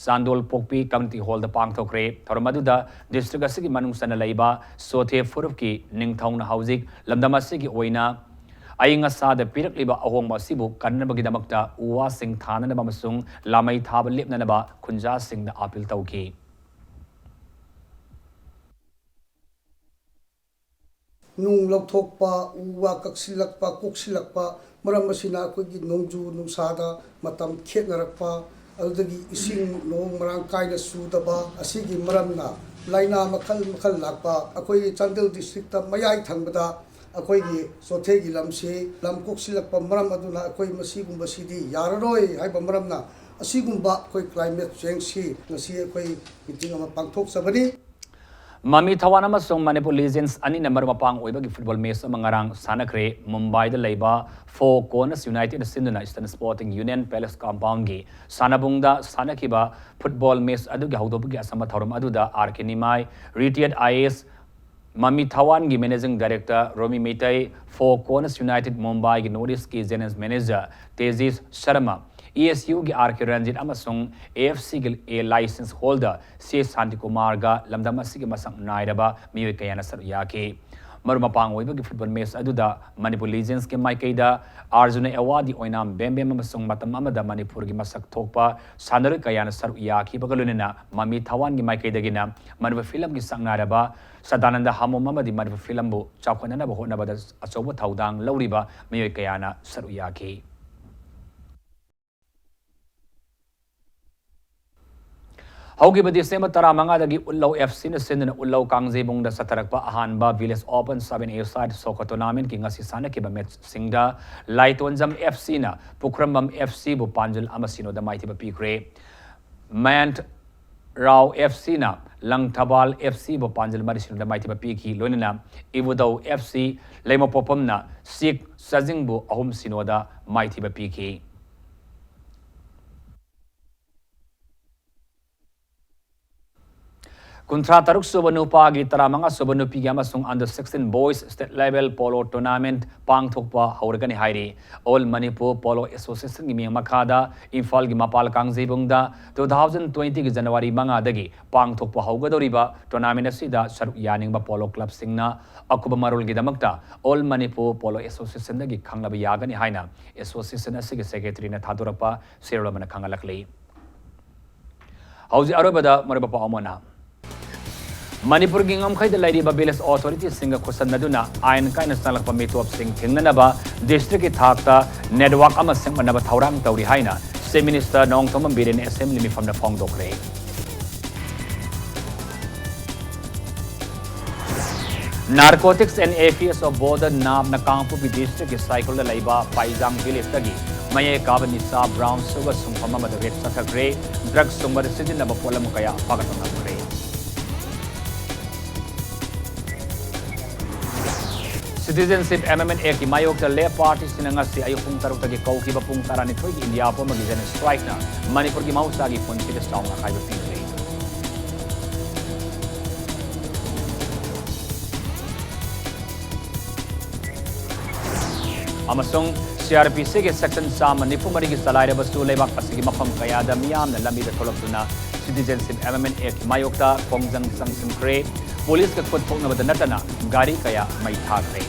ꯆꯥꯟꯗꯣꯜ ꯄꯣꯛꯄꯤ community hallꯗ ꯄꯥꯡꯊꯣꯛꯈ꯭ꯔꯦ꯫ ꯊꯧꯔꯝ ꯑꯗꯨꯗ district ꯑꯁꯤꯒꯤ ꯃꯅꯨꯡ ꯆꯟꯅ ꯂꯩꯕ ꯆꯣꯊꯦ ꯐꯨꯔꯨꯞꯀꯤ ꯅꯤꯡꯊꯧꯅ ꯍꯧꯖꯤꯛ ꯂꯝꯗꯝ ꯑꯁꯤꯒꯤ ꯑꯣꯏꯅ ꯑꯏꯪ ꯑꯁꯥꯗ ꯄꯤꯔꯛꯂꯤꯕ ꯑꯍꯣꯡꯕ ꯑꯁꯤꯕꯨ ꯀꯟꯅꯕꯒꯤꯗꯃꯛꯇ ꯎ ꯋꯥꯁꯤꯡ ꯊꯥꯅꯅꯕ ꯑꯃꯁꯨꯡ ꯂꯥꯃꯩ ꯊꯥꯕ ꯂꯦꯞꯅꯅꯕ ꯈꯨꯟꯖꯥꯁꯤꯡꯗ appeal ꯇꯧꯈꯤ꯫ ꯅꯨꯡ ꯂꯧꯊꯣꯛꯄ, ꯎ ꯋꯥ ꯀꯛꯁꯤꯜꯂꯛꯄ, ꯀꯣꯛꯁꯤꯜꯂꯛꯄ, ꯃꯔꯝ ꯑꯁꯤꯅ ꯑꯩꯈꯣꯏꯒꯤ ꯅꯣꯡꯖꯨ ꯅꯨꯡꯁꯥꯗ ꯃꯇꯝ ꯈꯦꯠꯅꯔꯛꯄ, ꯑꯗꯨꯗꯒꯤ ꯏꯁꯤꯡ ꯅꯣꯡ ꯃꯔꯥꯡ ꯀꯥꯏꯅ ꯆꯨꯗꯕ ꯑꯁꯤꯒꯤ ꯃꯔꯝꯅ ꯂꯥꯏꯅꯥ ꯃꯈꯜ ꯃꯈꯜ ꯂꯥꯛꯄ꯫ ꯑꯩꯈꯣꯏꯒꯤ ꯆꯥꯟꯗꯦꯜ districtꯇ ꯃꯌꯥꯏ ꯊꯪꯕꯗ ꯑꯩꯈꯣꯏꯒꯤ ꯆꯣꯊꯦꯒꯤ ꯂꯝꯁꯤ ꯂꯝ ꯀꯣꯛꯁꯤꯜꯂꯛꯄ ꯃꯔꯝ ꯑꯗꯨꯅ ꯑꯩꯈꯣꯏ ꯃꯁꯤꯒꯨꯝꯕꯁꯤꯗꯤ ꯌꯥꯔꯔꯣꯏ ꯍꯥꯏꯕ ꯃꯔꯝꯅ ꯑꯁꯤꯒꯨꯝꯕ ꯑꯩꯈꯣꯏ climate changeꯁꯤ ꯉꯁꯤ ꯑꯩꯈꯣꯏ meeting ꯑꯃ ꯄꯥꯡꯊꯣꯛꯆꯕꯅꯤ꯫ ꯃꯃꯤ ꯊꯋꯥꯟ ꯑꯃꯁꯨꯡ ꯃꯅꯤꯄꯨꯔ Legends ꯑꯅꯤꯅ ꯃꯔꯨꯞ ꯃꯄꯥꯡ ꯑꯣꯏꯕꯒꯤ football match ꯑꯃ ꯉꯔꯥꯡ ꯁꯥꯟꯅꯈ꯭ꯔꯦ꯫ ꯃꯨꯝꯕꯥꯏꯗ ꯂꯩꯕ Four Corners Unitedꯅ ꯁꯤꯟꯗꯨꯅ Eastern Sporting Union Palace compoundꯒꯤ ꯁꯥꯟꯅꯕꯨꯡꯗ ꯁꯥꯟꯅꯈꯤꯕ football match ꯑꯗꯨꯒꯤ ꯍꯧꯗꯣꯛꯄꯒꯤ ꯑꯁꯝꯕ ꯊꯧꯔꯝ ꯑꯗꯨꯗ R K Nimai, retired I A S, ꯃꯃꯤ ꯊꯋꯥꯟꯒꯤ managing director ꯔꯣꯃꯤ ꯃꯩꯇꯩ, Four Corners United ꯃꯨꯝꯕꯥꯏꯒꯤ North Eastꯀꯤ general manager ꯇꯦꯖꯤꯁ Sharma, E S Uꯒꯤ R K Ranjit ꯑꯃꯁꯨꯡ A F Cꯒꯤ A license holder ꯁꯤ ꯁꯥꯟꯇꯤꯀꯨꯃꯥꯔꯒ ꯂꯝꯗꯝ ꯑꯁꯤꯒꯤ ꯃꯁꯛ ꯅꯥꯏꯔꯕ ꯃꯤꯑꯣꯏ ꯀꯌꯥꯅ ꯁꯔꯨꯛ ꯌꯥꯈꯤ꯫ ꯃꯔꯨꯞ ꯃꯄꯥꯡ ꯑꯣꯏꯕꯒꯤ football match ꯑꯗꯨꯗ ꯃꯅꯤꯄꯨꯔ Legends ꯀꯤ ꯃꯥꯏꯀꯩꯗ ꯑꯥꯔꯖꯨꯅ ꯑꯦꯋꯥꯔꯗꯤ ꯑꯣꯏꯅꯥꯝ ꯕꯦꯝꯕꯦꯝ ꯑꯃꯁꯨꯡ ꯃꯇꯝ ꯑꯃꯗ ꯃꯅꯤꯄꯨꯔꯒꯤ ꯃꯁꯛ ꯊꯣꯛꯄ ꯁꯥꯟꯅꯔꯣꯏ ꯀꯌꯥꯅ ꯁꯔꯨꯛ ꯌꯥꯈꯤꯕꯒ ꯂꯣꯏꯅꯅ ꯃꯃꯤ ꯊꯋꯥꯟꯒꯤ ꯃꯥꯏꯀꯩꯗꯒꯤꯅ ꯃꯅꯤꯄꯨꯔ film ꯒꯤ ꯁꯛꯅꯥꯏꯔꯕ ꯁꯗꯥꯅꯟꯗ ꯍꯥꯃꯣꯝ ꯑꯃꯗꯤ ꯃꯅꯤꯄꯨꯔ film ꯕꯨ ꯆꯥꯎꯈꯠꯅꯅꯕ ꯍꯣꯠꯅꯕꯗ ꯑꯆꯧꯕ ꯊꯧꯗꯥꯡ ꯂꯧꯔꯤꯕ ꯃꯤꯑꯣꯏ ꯀꯌꯥꯅ ꯁꯔꯨꯛ ꯌꯥꯈꯤ꯫ ꯍꯧꯈꯤꯕ ꯗꯤꯁꯦꯝꯕꯔ ꯇꯔꯥꯃꯉꯥꯗꯒꯤ ꯎꯠꯂꯧ F C ꯅ ꯁꯤꯟꯗꯨꯅ ꯎꯠꯂꯧ ꯀꯥꯡꯖꯩꯕꯨꯡꯗ ꯆꯠꯊꯔꯛꯄ ꯑꯍꯥꯟꯕ Village Open seven A side soccer tournament ꯀꯤ ꯉꯁꯤ ꯁꯥꯟꯅꯈꯤꯕ match ꯁꯤꯡꯗ ꯂꯥꯏꯇꯣꯟꯖꯝ F C ꯅ ꯄꯨꯈ꯭ꯔꯝꯕꯝ F C ꯕꯨ ꯄꯥꯟꯖꯜ ꯑꯃ ꯁꯤꯅꯣꯗ ꯃꯥꯏꯊꯤꯕ ꯄꯤꯈ꯭ꯔꯦ꯫ ꯃꯌꯥꯟ ꯔꯥꯎ F C ꯅ ꯂꯪꯊꯕꯥꯜ F C ꯕꯨ ꯄꯥꯟꯖꯜ ꯃꯔꯤ ꯁꯤꯅꯣꯗ ꯃꯥꯏꯊꯤꯕ ꯄꯤꯈꯤ꯫ ꯂꯣꯏꯅꯅ ꯏꯕꯨꯙꯧ F C ꯂꯩꯃꯄꯣꯛꯄꯝꯅ ꯁꯤꯈ ꯆꯥꯖꯤꯡꯕꯨ ꯑꯍꯨꯝ ꯁꯤꯅꯣꯗ ꯃꯥꯏꯊꯤꯕ ꯄꯤꯈꯤ꯫ ꯀꯨꯟꯊ꯭ꯔꯥ ꯇꯔꯨꯛ ꯁꯨꯕ ꯅꯨꯄꯥꯒꯤ, ꯇꯔꯥꯃꯉꯥ ꯁꯨꯕ ꯅꯨꯄꯤꯒꯤ ꯑꯃꯁꯨꯡ under sixteen boys state level polo tournament ꯄꯥꯡꯊꯣꯛꯄ ꯍꯧꯔꯒꯅꯤ ꯍꯥꯏꯔꯤ꯫ All Manipur Polo Association ꯒꯤ ꯃꯤꯠꯌꯦꯡ ꯃꯈꯥꯗ ꯏꯝꯐꯥꯜꯒꯤ ꯃꯄꯥꯜ ꯀꯥꯡꯖꯩꯕꯨꯡꯗ two thousand twenty ꯒꯤ ꯖꯅꯋꯥꯔꯤ ꯃꯉꯥꯗꯒꯤ ꯄꯥꯡꯊꯣꯛꯄ ꯍꯧꯒꯗꯧꯔꯤꯕ tournament ꯑꯁꯤꯗ ꯁꯔꯨꯛ ꯌꯥꯅꯤꯡꯕ polo club ꯁꯤꯡꯅ ꯑꯀꯨꯞꯄ ꯃꯔꯣꯜꯒꯤꯗꯃꯛꯇ All Manipur Polo Association ꯗꯒꯤ ꯈꯪꯂꯕ ꯌꯥꯒꯅꯤ ꯍꯥꯏꯅ association ꯑꯁꯤꯒꯤ secretary ꯅ ꯊꯥꯗꯣꯔꯛꯄ ꯁꯦꯔꯦꯜ ꯑꯃꯅ ꯈꯪꯍꯜꯂꯛꯂꯤ꯫ ꯍꯧꯖꯤꯛ ꯑꯔꯣꯏꯕꯗ ꯃꯔꯨꯞ ꯄꯥꯎ ꯑꯃꯅ, ꯃꯅꯤꯄꯨꯔꯒꯤ ꯉꯝꯈꯩꯗ ꯂꯩꯔꯤꯕ village authority ꯁꯤꯡꯒ ꯈꯨꯠꯁꯝꯅꯗꯨꯅ ꯑꯥꯏꯟ ꯀꯥꯏꯅ ꯆꯪꯂꯛꯄ ꯃꯤꯇꯣꯞꯁꯤꯡ ꯊꯤꯡꯅꯅꯕ district ꯀꯤ ꯊꯥꯛꯇ network ꯑꯃ ꯁꯦꯝꯒꯠꯅꯕ ꯊꯧꯔꯥꯡ ꯇꯧꯔꯤ ꯍꯥꯏꯅ Chief Minister Nongthombam ꯕꯤꯔꯦꯟꯅ assembly ꯃꯤꯐꯝꯗ ꯐꯣꯡꯗꯣꯛꯈ꯭ꯔꯦ꯫ Narcotics and Affairs of Border, NAB ꯅ ꯀꯥꯡꯄꯣꯛꯄꯤ district ꯀꯤ ꯁꯥꯏꯀꯜꯗ ꯂꯩꯕ ꯄꯥꯏꯖꯥꯡ village ꯇꯒꯤ ꯃꯌꯥꯏ ꯀꯥꯕ ꯅꯤꯁꯥ brown sugar ꯁꯨꯡꯐꯝ ꯑꯃꯗ raid ꯆꯠꯊꯈ꯭ꯔꯦ꯫ Drug ꯁꯨꯡꯕꯗ ꯁꯤꯖꯤꯟꯅꯕ ꯄꯣꯠꯂꯝ ꯀꯌꯥ ꯐꯥꯒꯠꯄ ꯉꯝꯈ꯭ꯔꯦ꯫ Citizenship Amendment Act ꯀꯤ ꯃꯥꯌꯣꯛꯇ Left Party ꯁꯤꯡꯅ ꯉꯁꯤ ꯑꯌꯨꯛ ꯄꯨꯡ ꯇꯔꯨꯛꯇꯒꯤ ꯀꯧꯈꯤꯕ ꯄꯨꯡ ꯇꯔꯥꯅꯤꯊꯣꯏꯒꯤ India ꯄꯨꯝꯕꯒꯤ general strike ꯅ ꯃꯅꯤꯄꯨꯔꯒꯤ ꯃꯍꯧꯁꯥꯒꯤ ꯄꯨꯟꯁꯤꯗ ꯆꯥꯎꯅ ꯑꯀꯥꯏꯕ ꯄꯤꯈ꯭ꯔꯦ꯫ ꯑꯃꯁꯨꯡ C R P C ꯒꯤ section ꯆꯥꯝꯃ ꯅꯤꯐꯨ ꯃꯔꯤꯒꯤ ꯆꯂꯥꯏꯔꯕꯁꯨ ꯂꯩꯕꯥꯛ ꯑꯁꯤꯒꯤ ꯃꯐꯝ ꯀꯌꯥꯗ ꯃꯤꯌꯥꯝꯅ ꯂꯝꯕꯤꯗ ꯊꯣꯛꯂꯛꯇꯨꯅ Citizenship Amendment Act ꯃꯥꯌꯣꯛꯇ ꯈꯣꯡꯖꯪ ꯆꯪꯁꯤꯟꯈ꯭ꯔꯦ꯫ ꯄꯨꯂꯤꯁꯀ ꯈꯨꯠ ꯊꯣꯛꯅꯕꯗ ꯅꯠꯇꯅ ꯒꯥꯔꯤ ꯀꯌꯥ ꯃꯩ ꯊꯥꯈ꯭ꯔꯦ꯫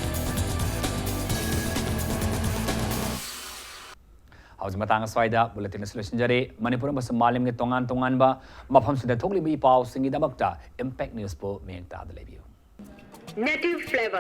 ꯍꯧꯖꯤꯛ ꯃꯇꯥꯡ ꯑꯁ꯭ꯋꯥꯏꯗ bulletin ꯑꯁꯤ ꯂꯣꯏꯁꯤꯟꯖꯔꯦ꯫ ꯃꯅꯤꯄꯨꯔ ꯑꯃꯁꯨꯡ ꯃꯥꯂꯦꯝꯒꯤ ꯇꯣꯉꯥꯟ ꯇꯣꯉꯥꯟꯕ ꯃꯐꯝꯁꯤꯡꯗ ꯊꯣꯛꯂꯤꯕ ꯏ ꯄꯥꯎꯁꯤꯡꯒꯤꯗꯃꯛꯇ Impact Newsꯄꯨ ꯃꯤꯠꯌꯦꯡ ꯇꯥꯗ ꯂꯩꯕꯤꯌꯨ꯫ Native flavor.